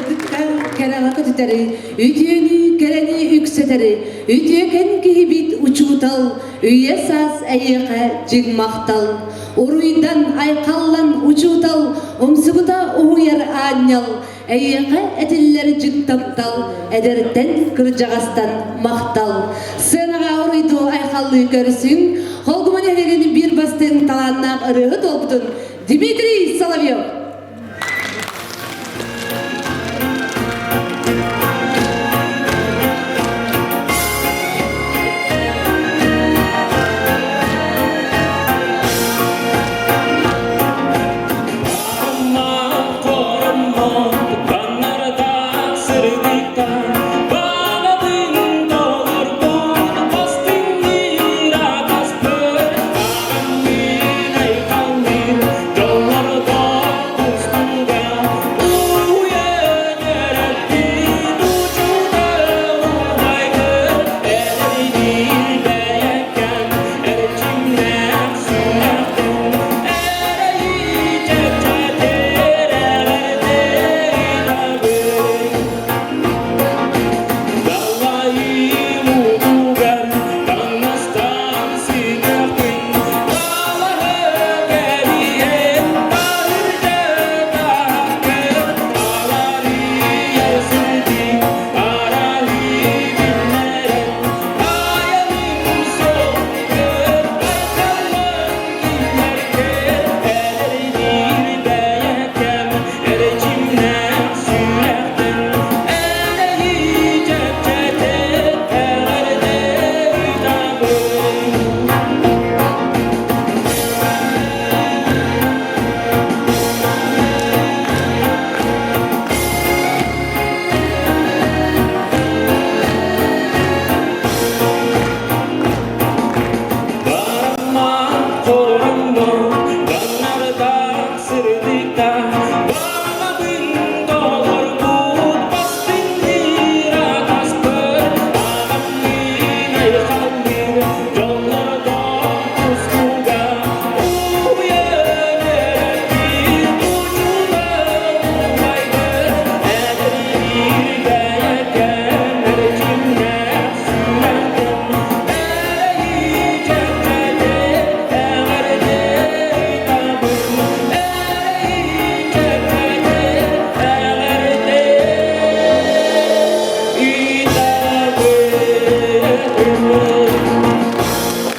Сырдыкка кэрэҕэ көтүтэри, үтүөнү кэрэни үксэтэри, үтүөкэн киһибит учуутал, үйэ саас эйиэхэ дьиҥ махтал. Уруйдан, айхаллан учуутал, умсугута уһуйар аанньал, эйиэхэ этиллэр дьиҥ таптал, эдэртэн кырдьаҕастан махтал. Сыанаҕа уруйдуу айхаллыы көрсүҥ, Холгума нэһилиэгин биир бастыҥ талааннаах ырыаһыт уолбутун Дмитрий Соловьев.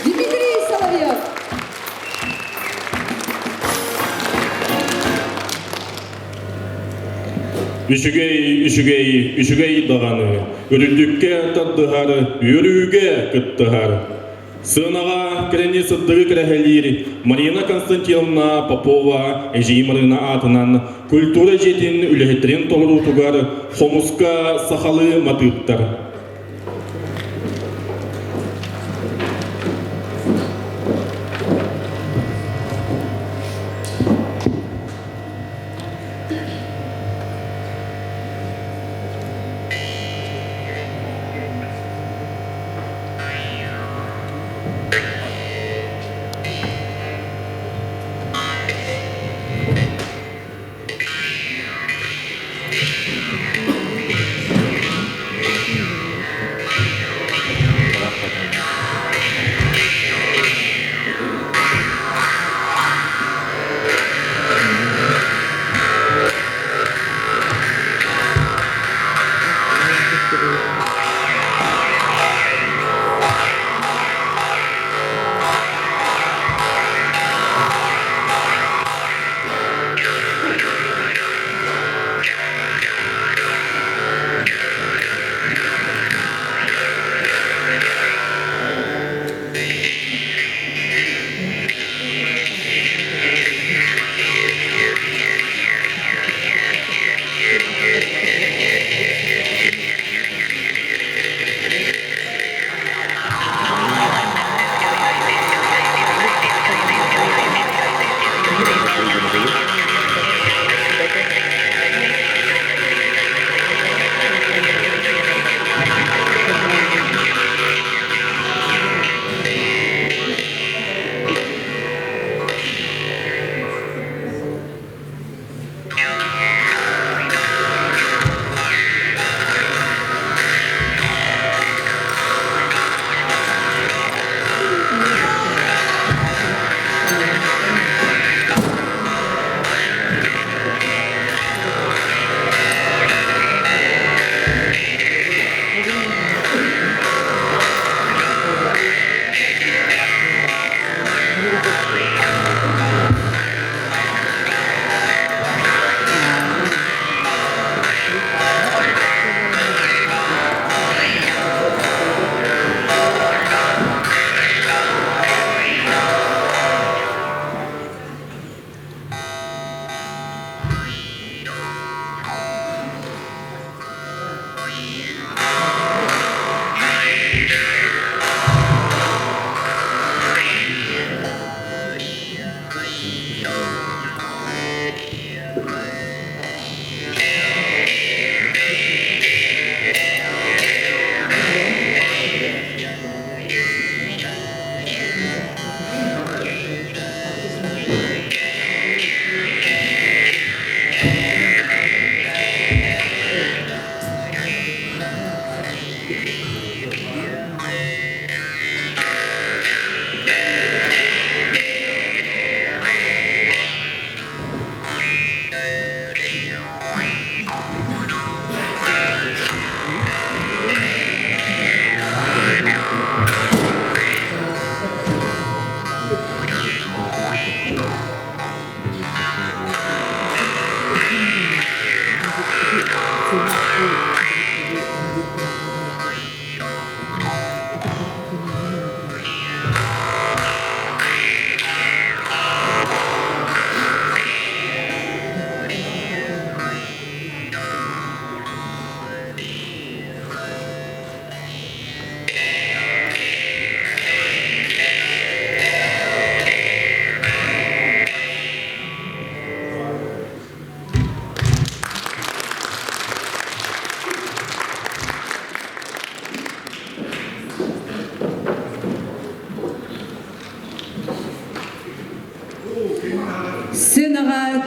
Дмитрий Соловьев. Үчүгэй, үчүгэй, үчүгэй даҕаны, үрдүккэ тардыһар, үөрүүгэ кыттыһар. Сыанаҕа кэрэни сырдыгы кэрэһэлиир Марина Константиновна Попова Эдьиий Марыына аатынан культура дьиэтин үлэһиттэрин толоруутугар хомуска сахалыы матыыптар.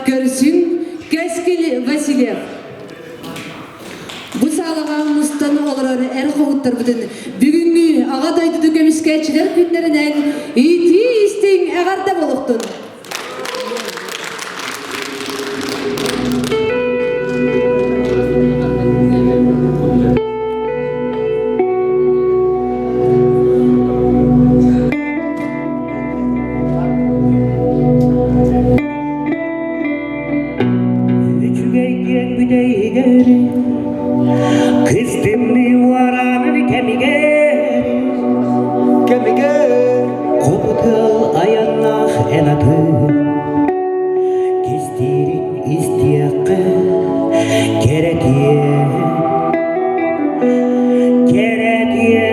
көрсүҥ Кэскил Васильев. Бу саалаҕа мустан олорор эр хоһуттарбытын бүгүҥҥү Аҕа дойдуну көмүскээччилэр күннэринэн итии-истиҥ эҕэрдэ буолуохтун! Үчүгэй диэн бүтэйигэр Кыс тымныы уораанын кэмигэр Кэмигэр Хобутал айаннаах эн аты Кистиирин истиэххэ Кэрэтиэ Кэрэтиэ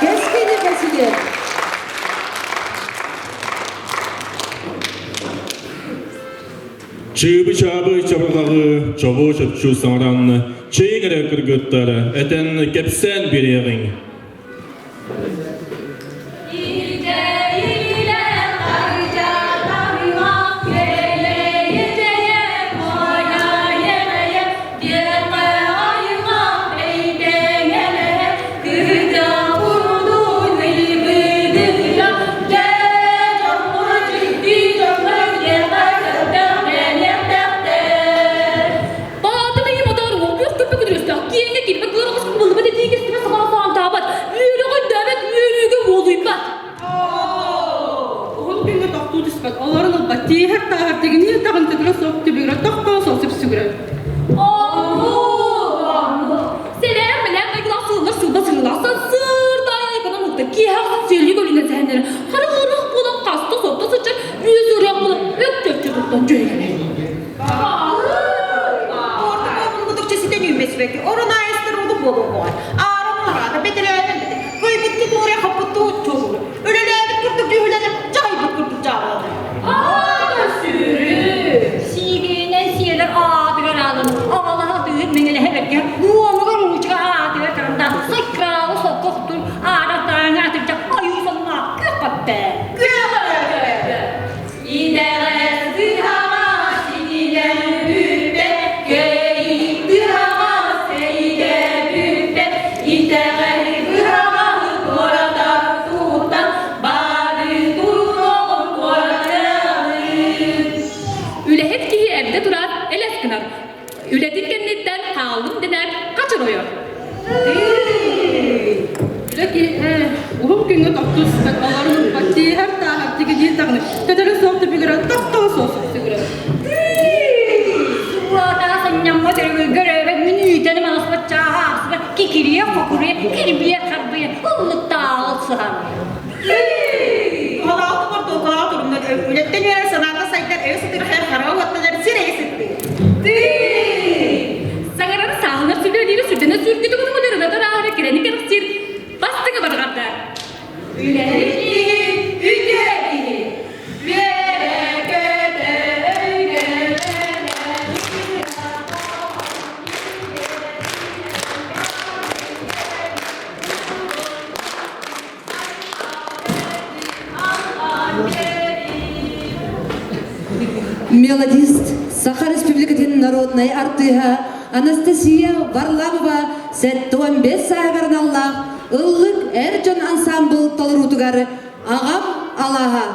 Кэскили Васильев. Чыыбы-чаабы чабырҕаҕы чобу чопчу саҥаран, Чэйиҥ эрэ кыргыттар, этэн кэпсээн биэриэҕиҥ. Уһун күҥҥэ тохтуу түспэт, олорон ылбат, тииһэр тааһар тигиниир таҕын төбөрө суох түбүгүрэ тохтоо суох сүпсүгүрэр. Сэлээн мэлээн майгылаах сыллар сылба сыҥылаахсан сыырдаай айканан укта киэһэ ахсын сиэллик өлүнэн сэһэннэрэ харыгырах буолан хаста сотто сыччар үөс ырыах буолан өктөччү туттан дьүһүйэлэр. Ордук ситэн үүммэсбэкки орун айыстыр улук буолуоҕар аарам араата бэтэрээбин кыйбыт тутууре хаппыттуу чуолур үлэлээбит курдук дьүһүлэнэр дьайбыт курдук дьаабыланар Аата сүрү! Сиигинэн сиэлэр аатыгар аалын оҕолоһо тыын мэҥэлэһэ бэркэ уомугар уучуга аатыгар карандаас сыкраалы сокко охтур аара тааҥа атырдьах ойуу сонноох күөх көппө күөх өппө Итэҕэс тыһаҕас итинэн бүппэт көйик тыһаҕас эйгэ бүппэт итэҕэл быһаҕаһы туората туттан бары туруоҕун туоратыаҕын. Үлэһит киһи эрдэ тураат элэс гынар. Үлэтин кэнниттэн хааллым дэнэр хачыр ойор. Үлэ киһи уһун күҥҥэ тохтуу сыппат, олорун ылбат, тииһэр тааһар тигинии даҕаны төтөлө суох түбүгүрэ тохтоо суох сүпсүгүрэ. Суотаҕа сынньаммат өрөгөйгө өрөөбөт мүнүүтэни манаспат чааһа аахсыбат кикириэ хокуруйа кирбиэ харбыйа ыллыктааҕы сыһан. Туһалаах токолоох туруннар үлэттэн үөрэр санаата сайдар өйө сытырхайар хараҕа уоттанар сирэйэ сыттыыр. Саҥарар сааһынар сүлүөлүүрэ сүрдэнэ сүргүтүк утумунарына тарааһара кирэни кэрэхсиир бастыҥы барҕарда. Үлэһит киһи, үтүө киһи. Үөрэ-көтө Мелодист, Саха Республикатын народнай артыыһа Анастасия Варламова 75 сааһыгар аналлаах Ыллык эр дьон ансаамбыл толоруутугар Аҕам алааһа.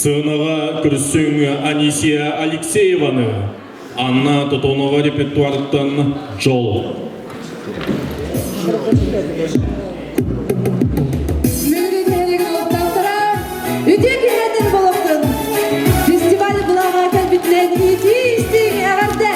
Сыанаҕа көрсүҥ Анисия Алексееваны, Анна Тотонова репертуарыттан «Дьол». Мүлүрү нэһилиэгин олохтоохторо үтүө киһиэтин болохтун! Фестиваль былааҕа кэлбитинэн итии-истиҥ эҕэрдэ!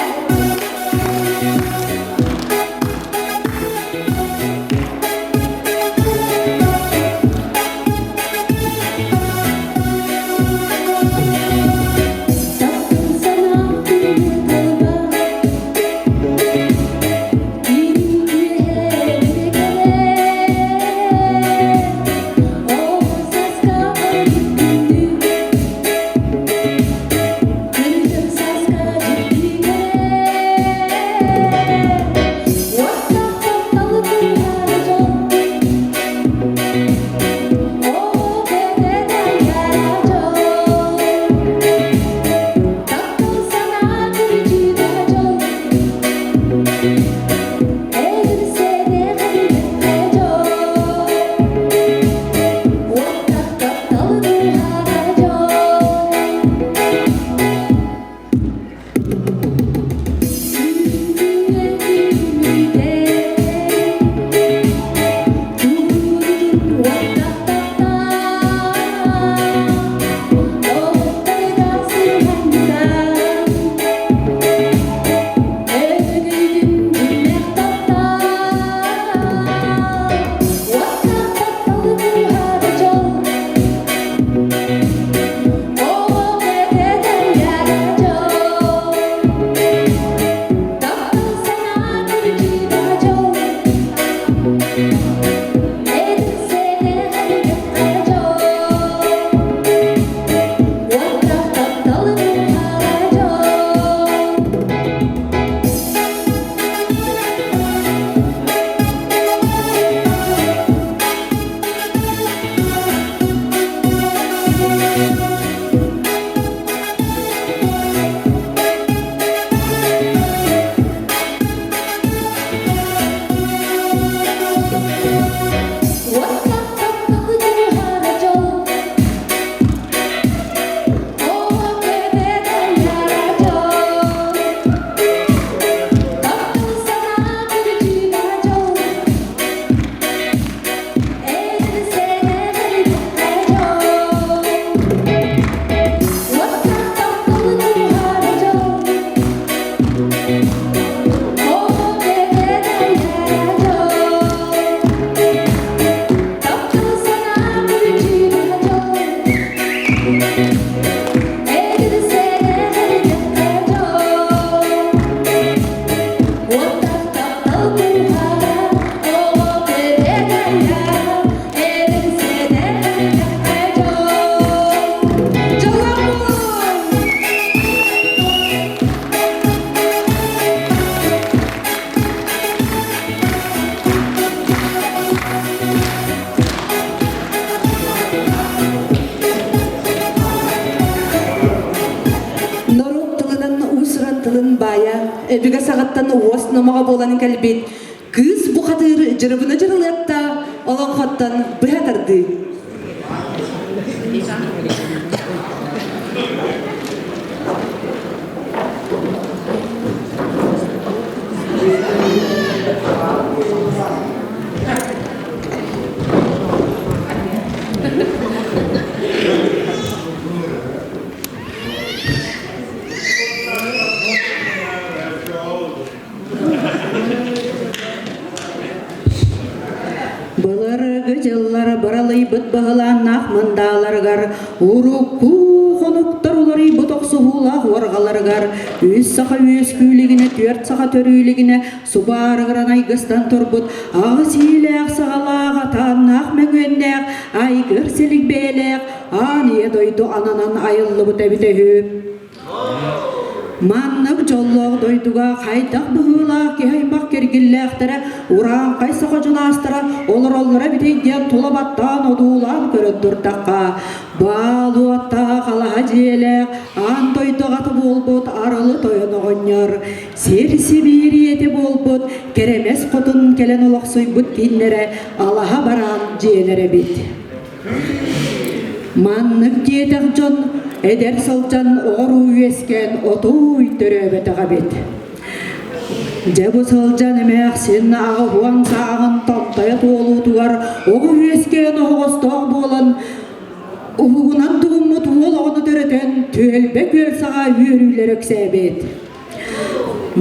Таптын санаам күнү талба, Норуот тылынан уус-уран тылын баайа, өбүгэ саҕаттан уос номоҕо буолан кэлбит кыыс бухатыыр дьырыбына дьырылыатта олоҥхоттон быһа тардыы. Былыргы дьыллар быралыйбыт быһылааннаах мындааларыгар урукку хонуктар уларыйбыт охсуһуулаах уорҕаларыгар үс саха үөскүүлүгүнэ, түөрт саха төрүүлүгүнэ субаарыгыран айгыстан турбут аҕыс иилээх саҕалаах атааннаах мөҥүөннээх айгыр силик бэйэлээх аан ийэ дойду ананан айыллыбыт эбитэ үһү. Маннык дьоллоох дойдуга хайдах быһыылаах киһи аймах киргиллээхтэрэ, урааҥхай саха дьонаастара олороллоро эбитий диэн тула баттаан одуулаан көрөн турдахха, баал уоттаах алаһа дьиэлээх аан дойду аҕата буолбут арылы тойон оҕонньор, сир сибиириэтэ буолбут кэрэмэс хотун кэлэн олохсуйбут киннэрэ алаһа бараан дьиэлэр эбит. Маннык диэтэх дьон эдэр сылдьан оҕоруу үөскээн отууй төрөөбөтөх эбит. Дьэ бу сылдьан эмээхсин аҕыһуон сааһын томтойо туолуутугар оҕо үөскээн оһоҕостоох буолан уһугунан тугуммут уол оҕону төрөтөн түөлбэ күөл саҕа үөрүүлэр өксөөбүт.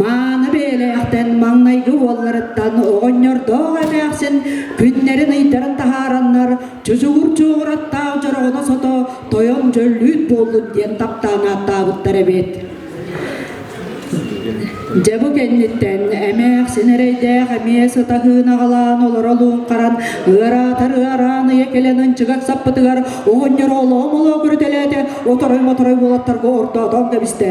Мааны бэйэлээхтэн маҥнайгы уолларыттан оҕонньордоох эмээхсин күннэрин ыйдарын таһаараннар чучугур чуоҕураттаах дьороҕоно сото тойон дьөллүүт буоллун диэн таптаан ааттаабыттар эбит. Дьэ бу кэнниттэн эмээхсин эрэйдээх эмиэ сытаһыын аҕалаан олоро луҥхаран ыараатар ыараан ыйа кэлэн ынчыгар саппытыгар оҕонньор олоо-молоо көрүтэлээтэ оторой-моторой уолаттарга ордоотоон кэбистэ.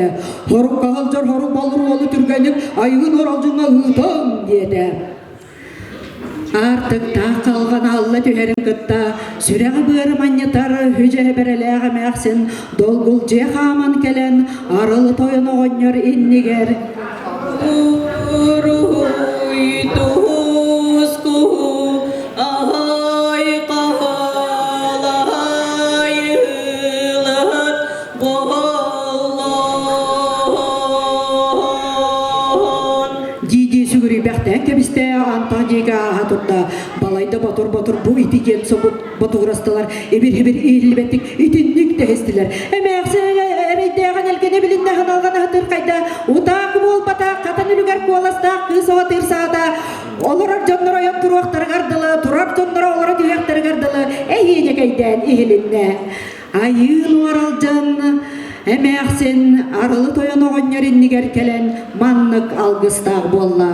Хорукка сылдьар хорук баллыр уолу түргэнник айыгын оролдьуҥҥа ыытыҥ диэтэ. Аартыктаах халҕан алла түһэрин кытта сүрэҕи-быары манньытар хүдьэһэ-бэрэлээх эмээхсин долгулдьуйа хааман кэлэн арылы тойон оҕонньор иннигэр Уруй туһуску аһай хаалай ылыт Дии-дии сүгүрүйбэхтээн кэбистэ, Антон диэки ааһа турда. Балайда ботур-ботур бу ити диэн собут ботугурастылар, ибир-ибир иһиллибэттик итинник тэһистилэр. Эмээхсин эрэйдээҕин элгэни билиннэ ханалҕан аһытырхайда, утаак буолбатах, хатан үлүгэр куоластаах кыыс оҕо тыырсаата, олорор дьоннор ойон туруохтарыгар дылы, турар дьонноро олоро түһүөхтэригэр дылы эйиэнекэйдээн иһилиннэ. Айыын уоралдьан эмээхсин арылы тойон оҕонньор иннигэр кэлэн маннык алгыстаах буолла.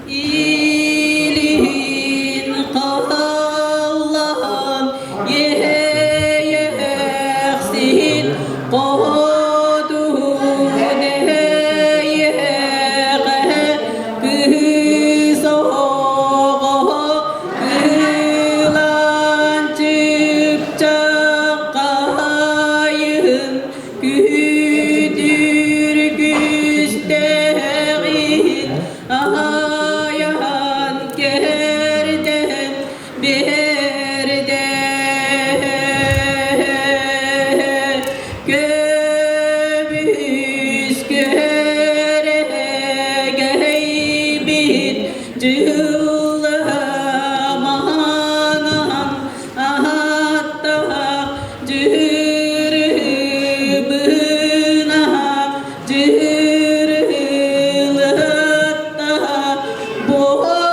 Илин хааллаан иэйэхсин хотун эйэҕэ кыыс оҕо Кылаан чыпчаххайын күтүр күстээҕин аһайан кэрдэн биэрдэ. Көмүс күөрэгэйбит Дьылламанан ааттаах дьырыбына дьырылыттаах буоллун.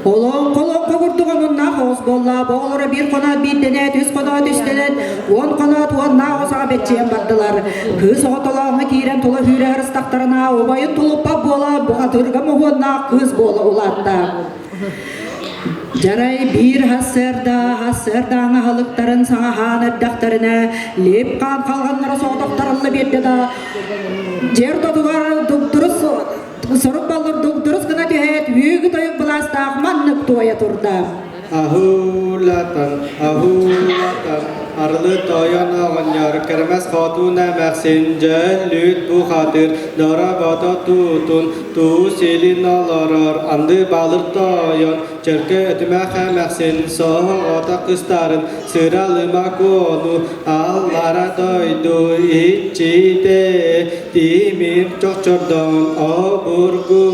Олоҥхо-олоҥхо курдук омуннаах оҕус буолла, бу оҕолоро биир хоноот биирдэнээт, үс хоноот үстэнээт, уон хоноот уоннаах оҕус аҕа бэччийэн бардылар. Кыыс оҕо толооҥҥо киирэн тула сүүрэ сырыстахтарына, убайын тулуппат буола, бухатыырга моһуоннаах кыыс буола улаатта. Дьарай биир сарсыарда сарсыардааҥы аһылыктарын саҥаһаан эрдэхтэринэ, лип хаан халҕаннара соҕотохторулла биэрдэ да, дьиэ ортотугар дугдурус Сорук баллырдук дурус гына түһээт, үөгү тойук былаастаах маннык туойа турда. Аһуулатан, аһуулатан, арылы тойон оҕонньор, кэрэмэс хотун эмээхсин, дьөллүт бухатыр, дорогото туутун, туу силин олорор, анды балыр тойон, чөркө өтүмэх эмээхсин, соһоҕото кыстарын, сыралыма куону, аллара дойду иччитэ, Тимир чохчордон обургу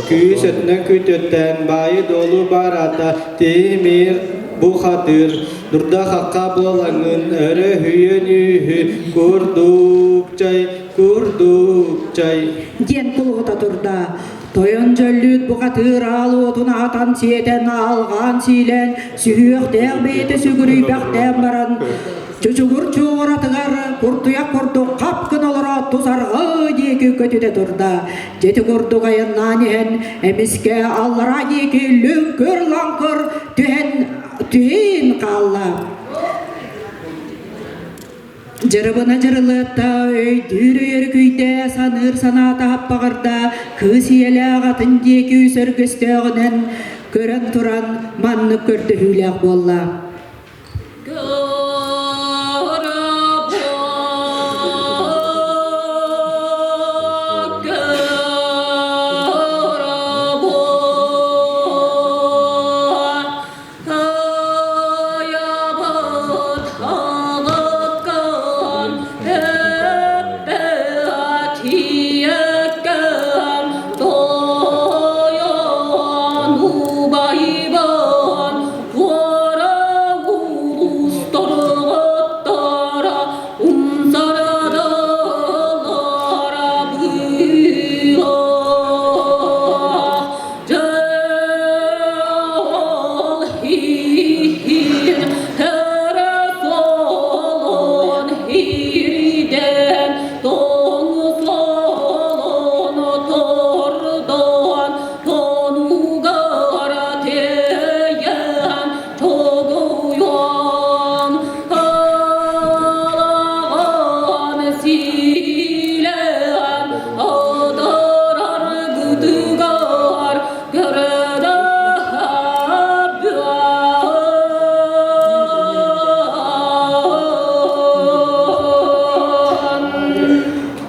күүс өтүнэн күтүттэн баайы-дуолу барата Тимир бухатыр дурда-хахха буолаҥын өрөһүйөн үһү курдукчай курдукчай диэн кулуһута турда. Тойон дьөллүүт бухатыыр аал уотун аһатан сиэтэн аалҕаан сиилээн сүһүөхтээх бэйэтэ сүгүрүйбэхтээн баран Чучугур чуоҕуратыгар куртуйах курдук хап гына олороот тусарҕыы диэки көтүтэ турда. Дьити курдук айаннаан иһэн эмискэ аллараа диэки лүҥкүр-лаҥкыр түһэн түһээн хаалла. Дьырыбына дьырылыатта, өйдүүр өйөркүйдэ, саныыр санаата хаппаҕырда, кыыс ийэлээх атын диэки сөргөстөөҕүнэн көрөн туран маннык көрдөһүүлээх буолла.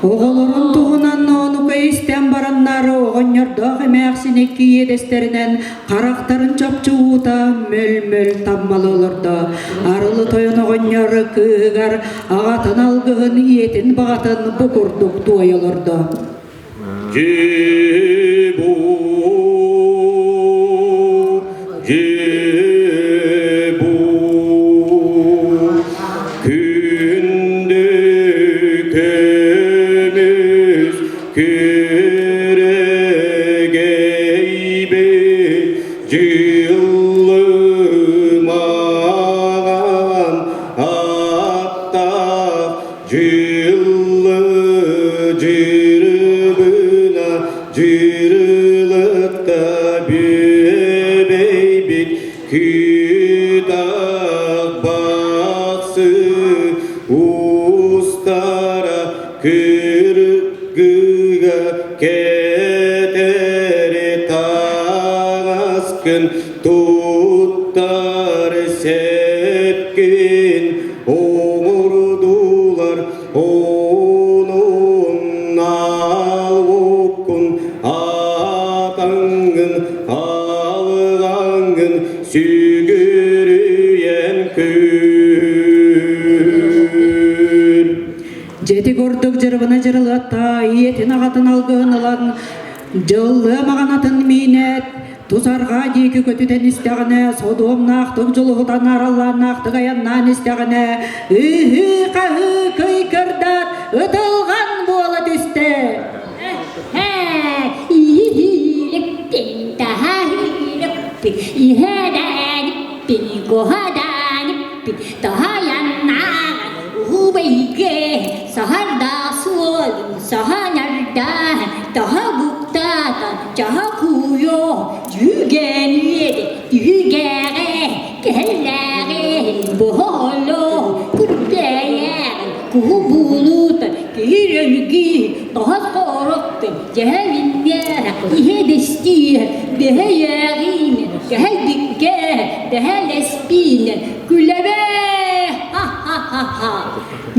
Оҕолорун туһунан Нуонука истэн бараннар оҕонньордоох эмээхсин икки иэдэстэринэн харахтарын чопчу уута мөл-мөл таммалы олордо. Арылы тойон оҕонньор кыыһыгар аҕатын алгыһын ийэтин баҕатын бу курдук туойа олордо. Дьиэ-бу, дьиэ-бу, күндү көмүс күрэгэй дьыллымаҕан аттаах Дьыллы дьырыбына дьырылыкта бүөбэйбит кытах бахсы устара кыргыга кэтэри таҥаскын туттар сэпкин оҥордулар онун алуккун атаҥҥын алҕаҥҥын сүгүрүйэн көр. Дьэти курдук дьырыбына дьырылыатта ийэтин аҕатын алгыһын ылан дьыллыа маҕанатын миинээт Тус арҕаа диэки көтүтэн истэҕинэ, содуомнаахтык дьулуһутан араллааннаахтык айаннаан истэҕинэ, ыһыы-хаһыы кыйкырдаат, ытылҕан буола түстэ.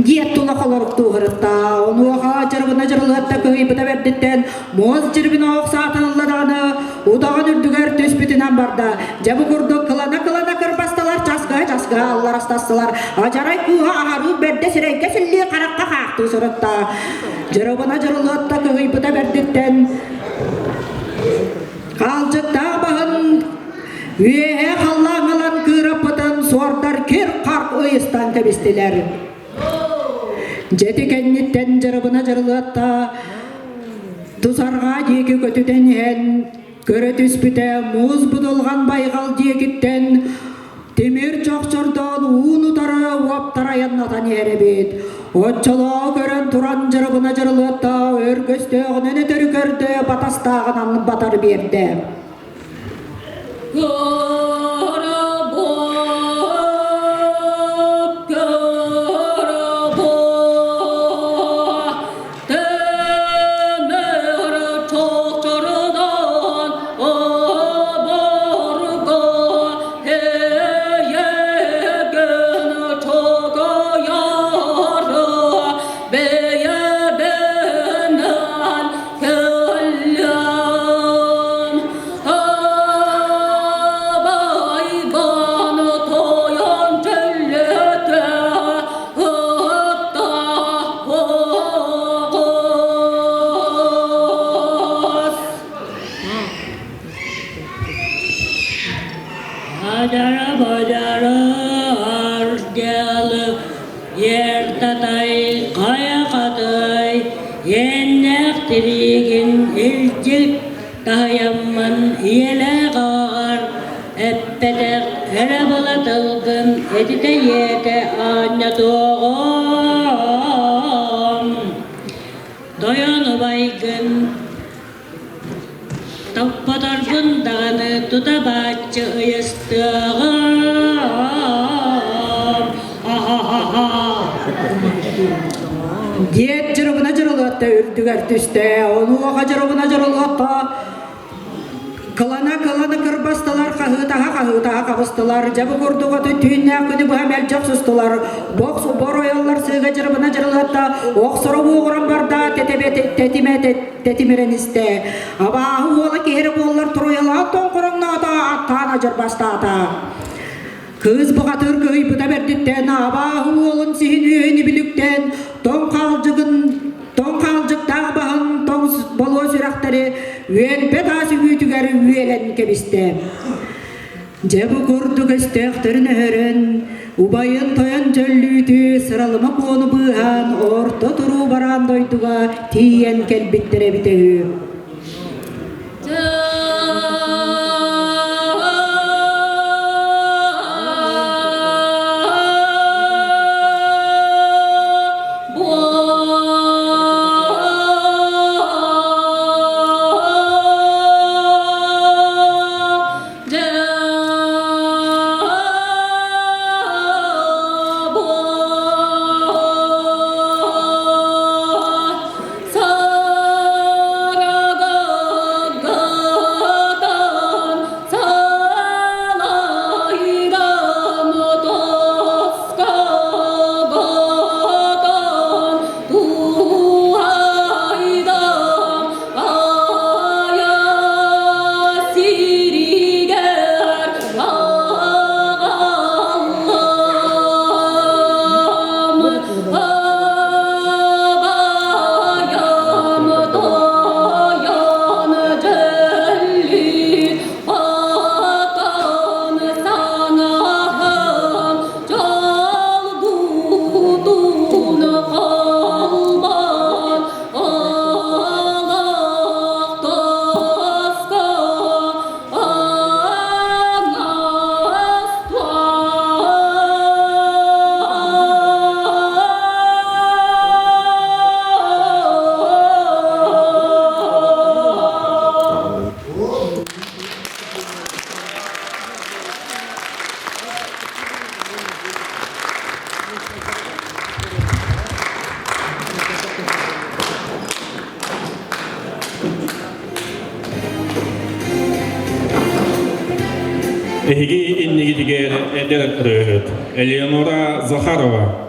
Диэт тула холоруктууһарытта, онуоха дьарыбына дьарылыатта кыһыйбыта бэрдиттэн Муос дьирбин оох саатан ылла даҕаны, удаҕан үрдүгэр түспүтүнэн барда. Дьэ бу курдук кылана-кылана кырбасталар часкыһа-часкыһа алларастастылар. Адьарай кыыһа аһарыы бэрдэ сирэйгэ силлии харахха хаахтыы сырытта. Дьырыбына дьырылыатта кыһыйбыта бэрдиттэн хаалдьыттаах баһын үөһэ халлааҥ ылан кыыраппытын суордар кир-харк ыйыстан кэбистилэр. Дьэти кэнниттэн дьырыбына дьырылыатта тусарҕаа диэки көтүтэн иһэн көрө түспүтэ муус будулҕан байҕал диэкиттэн тимир чохчордоон уун утары уоптар айаннатан иһэр эбит. Оччолоо көрөн туран дьырыбына дьырылыатта өргөстөөҕүнэн өтөрү көрдө батастааҕынан батар биэрдэ. Адара-бадара ардьалы Ертатай хайа-хатай Иэннээх тириигин илдьик таһыйаммын ийэлээх ааҕар эппэтэх эрэ була тылгын этитэ ийэтэ аанньатыаҕым тойон убайгын топпоторбун даҕаны тута бааччы ыйыстыаҕым Диэт дьырыбына дьырылыатта үрдүгэр түстэ, онуоха дьырыбына дьырылыатта кылана-кылана кырбасталар. хаһыытаһа-хаһыытаһа хабыстылар, дьэ бу курдук оту түүннээх күнү быһа мэлдьи охсустулар. Бокс боройоллар сыыга дьырыбына дьырылатта, охсоро уоҕуран барда, тэтибэ тэтимэ тэтимирэн истэ. Абааһы уола киһи буоллар туруйалаан тоҥхороҥноото, аттаан адьырбастаата. Кыыс бухатыыр кыһыйбыта бэрдиттэн, абааһы уолун сиһин үөһүн ибиликтэн, тоҥ хаалдьыгын тоҥ хаалдьыктаах баһын тоҥ болуо сүрэхтэри үөлбэ таас үгүүтүгэр үөлэн кэбистэ. Дьэ бу курдук өстөөхтөрүн өһөрөн, убайын тойон дьөллүүтү сыралыма куону быыһаан орто туруу бараан дойдуга тиийэн кэлбиттэр эбитэ үһү. Эһиги иннигитигэр эдэр ырыаһыт Элеонора Захарова.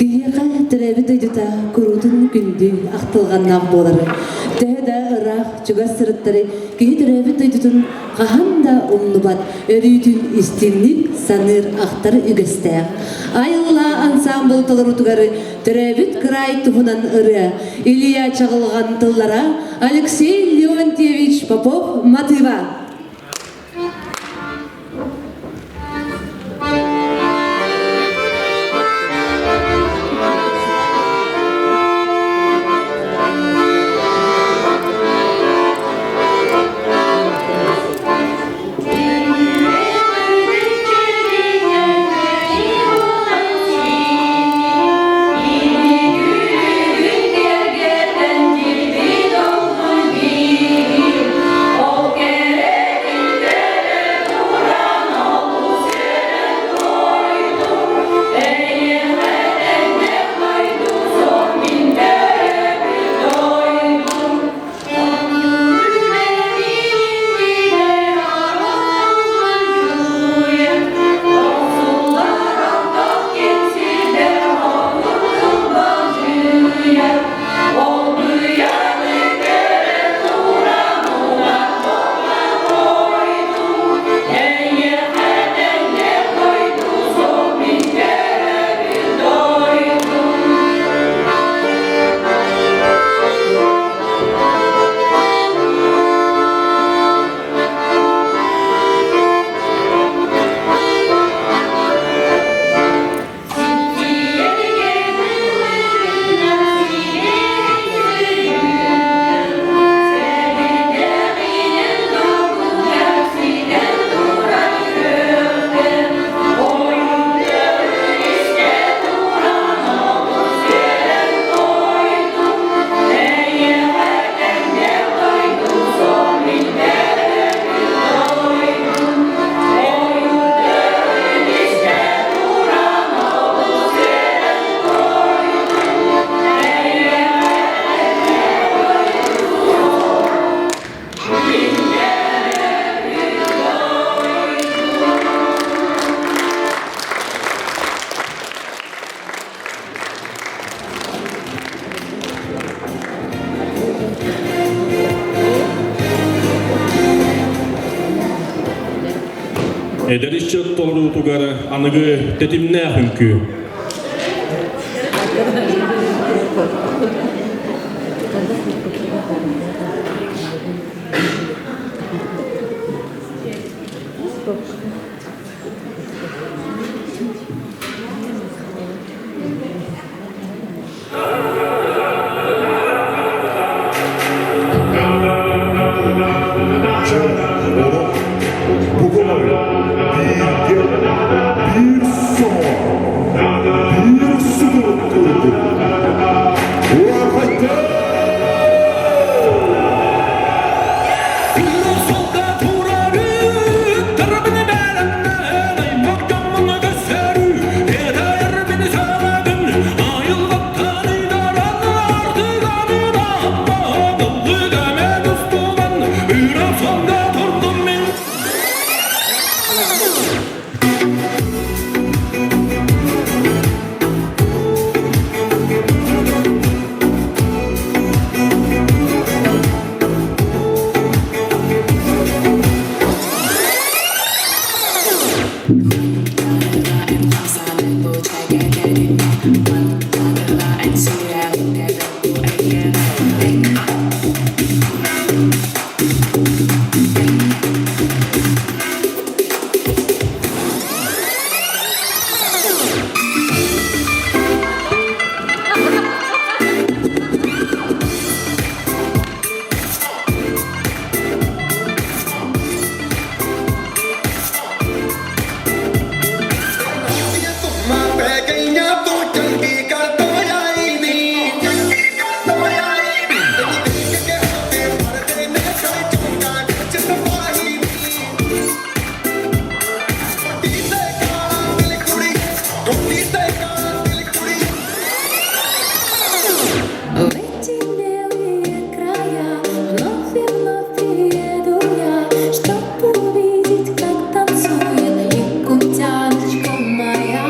Киһиэхэ төрөөбүт дойдута куруутун күндү ахтылҕаннаах буолар. Төһө да ыраах, чугас сырыттары киһи төрөөбүт дойдутун хаһан да умнубат, өрүүтүн истиҥник саныыр, ахтар үгэстээх. Айылла ансаамбыл толоруутугар төрөөбүт кыраай туһунан ырыа Илья Чаҕылҕан тыллара Алексей Леонтьевич Попов матыыба. Эдэр ыччат толоруутугар аныгы тэтимнээх үҥкүү. Бииргэ биир сомоҕо, биир сутурук курдук. В эти белые края вновь и вновь приеду я, чтоб увидеть, как танцует якутяночка моя.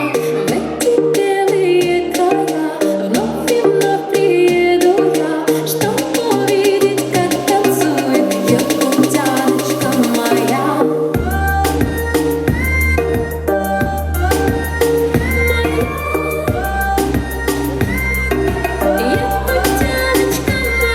В эти белые края вновь и вновь приеду я, чтоб увидеть, как танцует якутяночка моя. Якутяночка моя.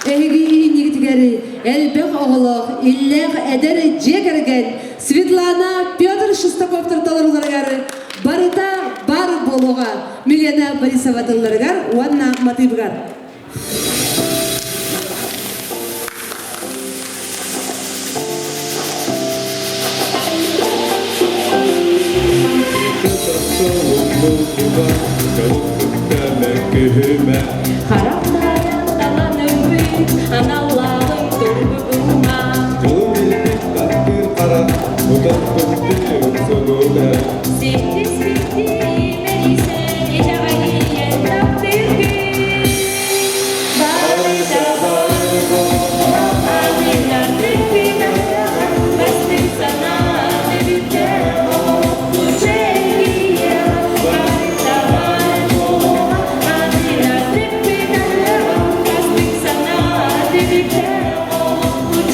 Эһиги иннигитигэр элбэх оҕолоох, иллээх эдэр дьиэ кэргэн Светлана Петр Шестаковтар толоруларыгар барыта бар буолуоҕа Милена Борисова тылларыгар уонна матыыбыгар. Харахтаран таланыммыт, аналлааҕын турбутума. Ситтиспитти мэрисэн, итэҕэйийэн таптыыргын. Барыта бар аныгардыкпын, бастыҥ санаа түбүтэ олохпут Барыта бар аныгардыкпын, бастыҥ санаа түбүтэ олохпут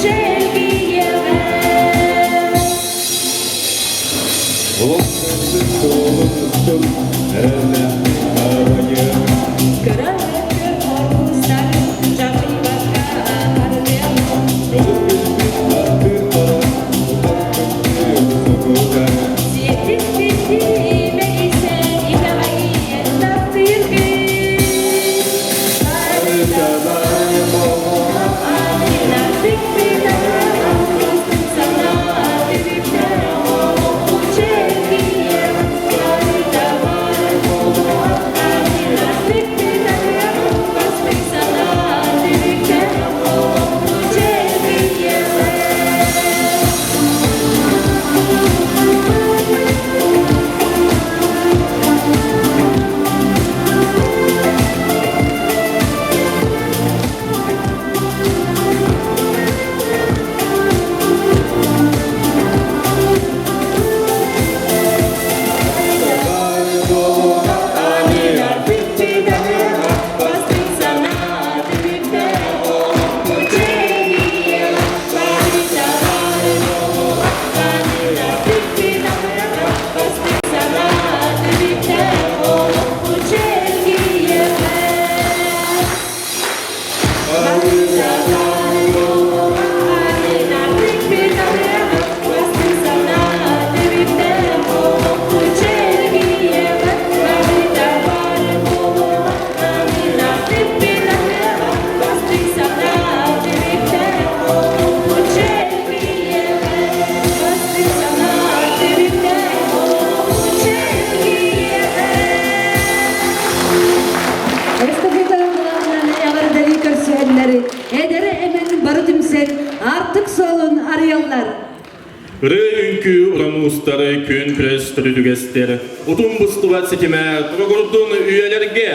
Үҥкүү уран уустары күн күрэс төрүтүгэстэр, утум быстыбат ситимэ туругурдун үйэлэргэ!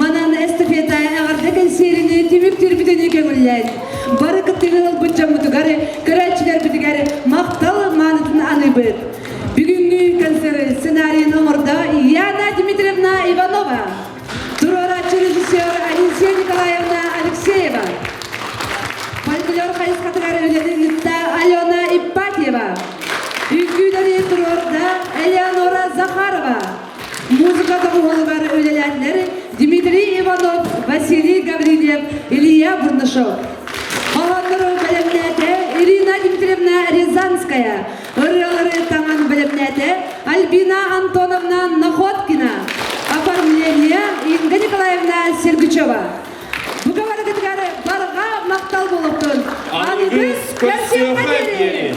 Манан эстафета эҕэрдэ кэнсиэрини түмүктүүрбүтүн көҥүллээн, бары кыттыыны ылбыт дьоммутугар, көрөөччүлэрбитигэр махтал маанытын аныыбыт. Бүгүҥҥү концерт сценарийын оҥордо Яна Дмитриевна Иванова, туруорааччы режиссер Алисия Николаевна Алексеева, фольклор хайысхатыгар үлэни ыытта Алена Ипатьева, үҥкүүлэри туруорда Элеонора Захарова, Музыка доҕуһуолугар үлэлээтилэр Дмитрий Иванов, Василий Гаврильев, Илья Бурнашов. Хоһооннору бэлэмнээтэ Ирина Дмитриевна Рязанская, ырыалары таҥан бэлэмнээтэ Альбина Антоновна Находкина, оформление Инга Николаевна Сергучева. Бука барыгытыгар барҕа махтал буолуохтун. Аныгыс көрсүөххэ диэри!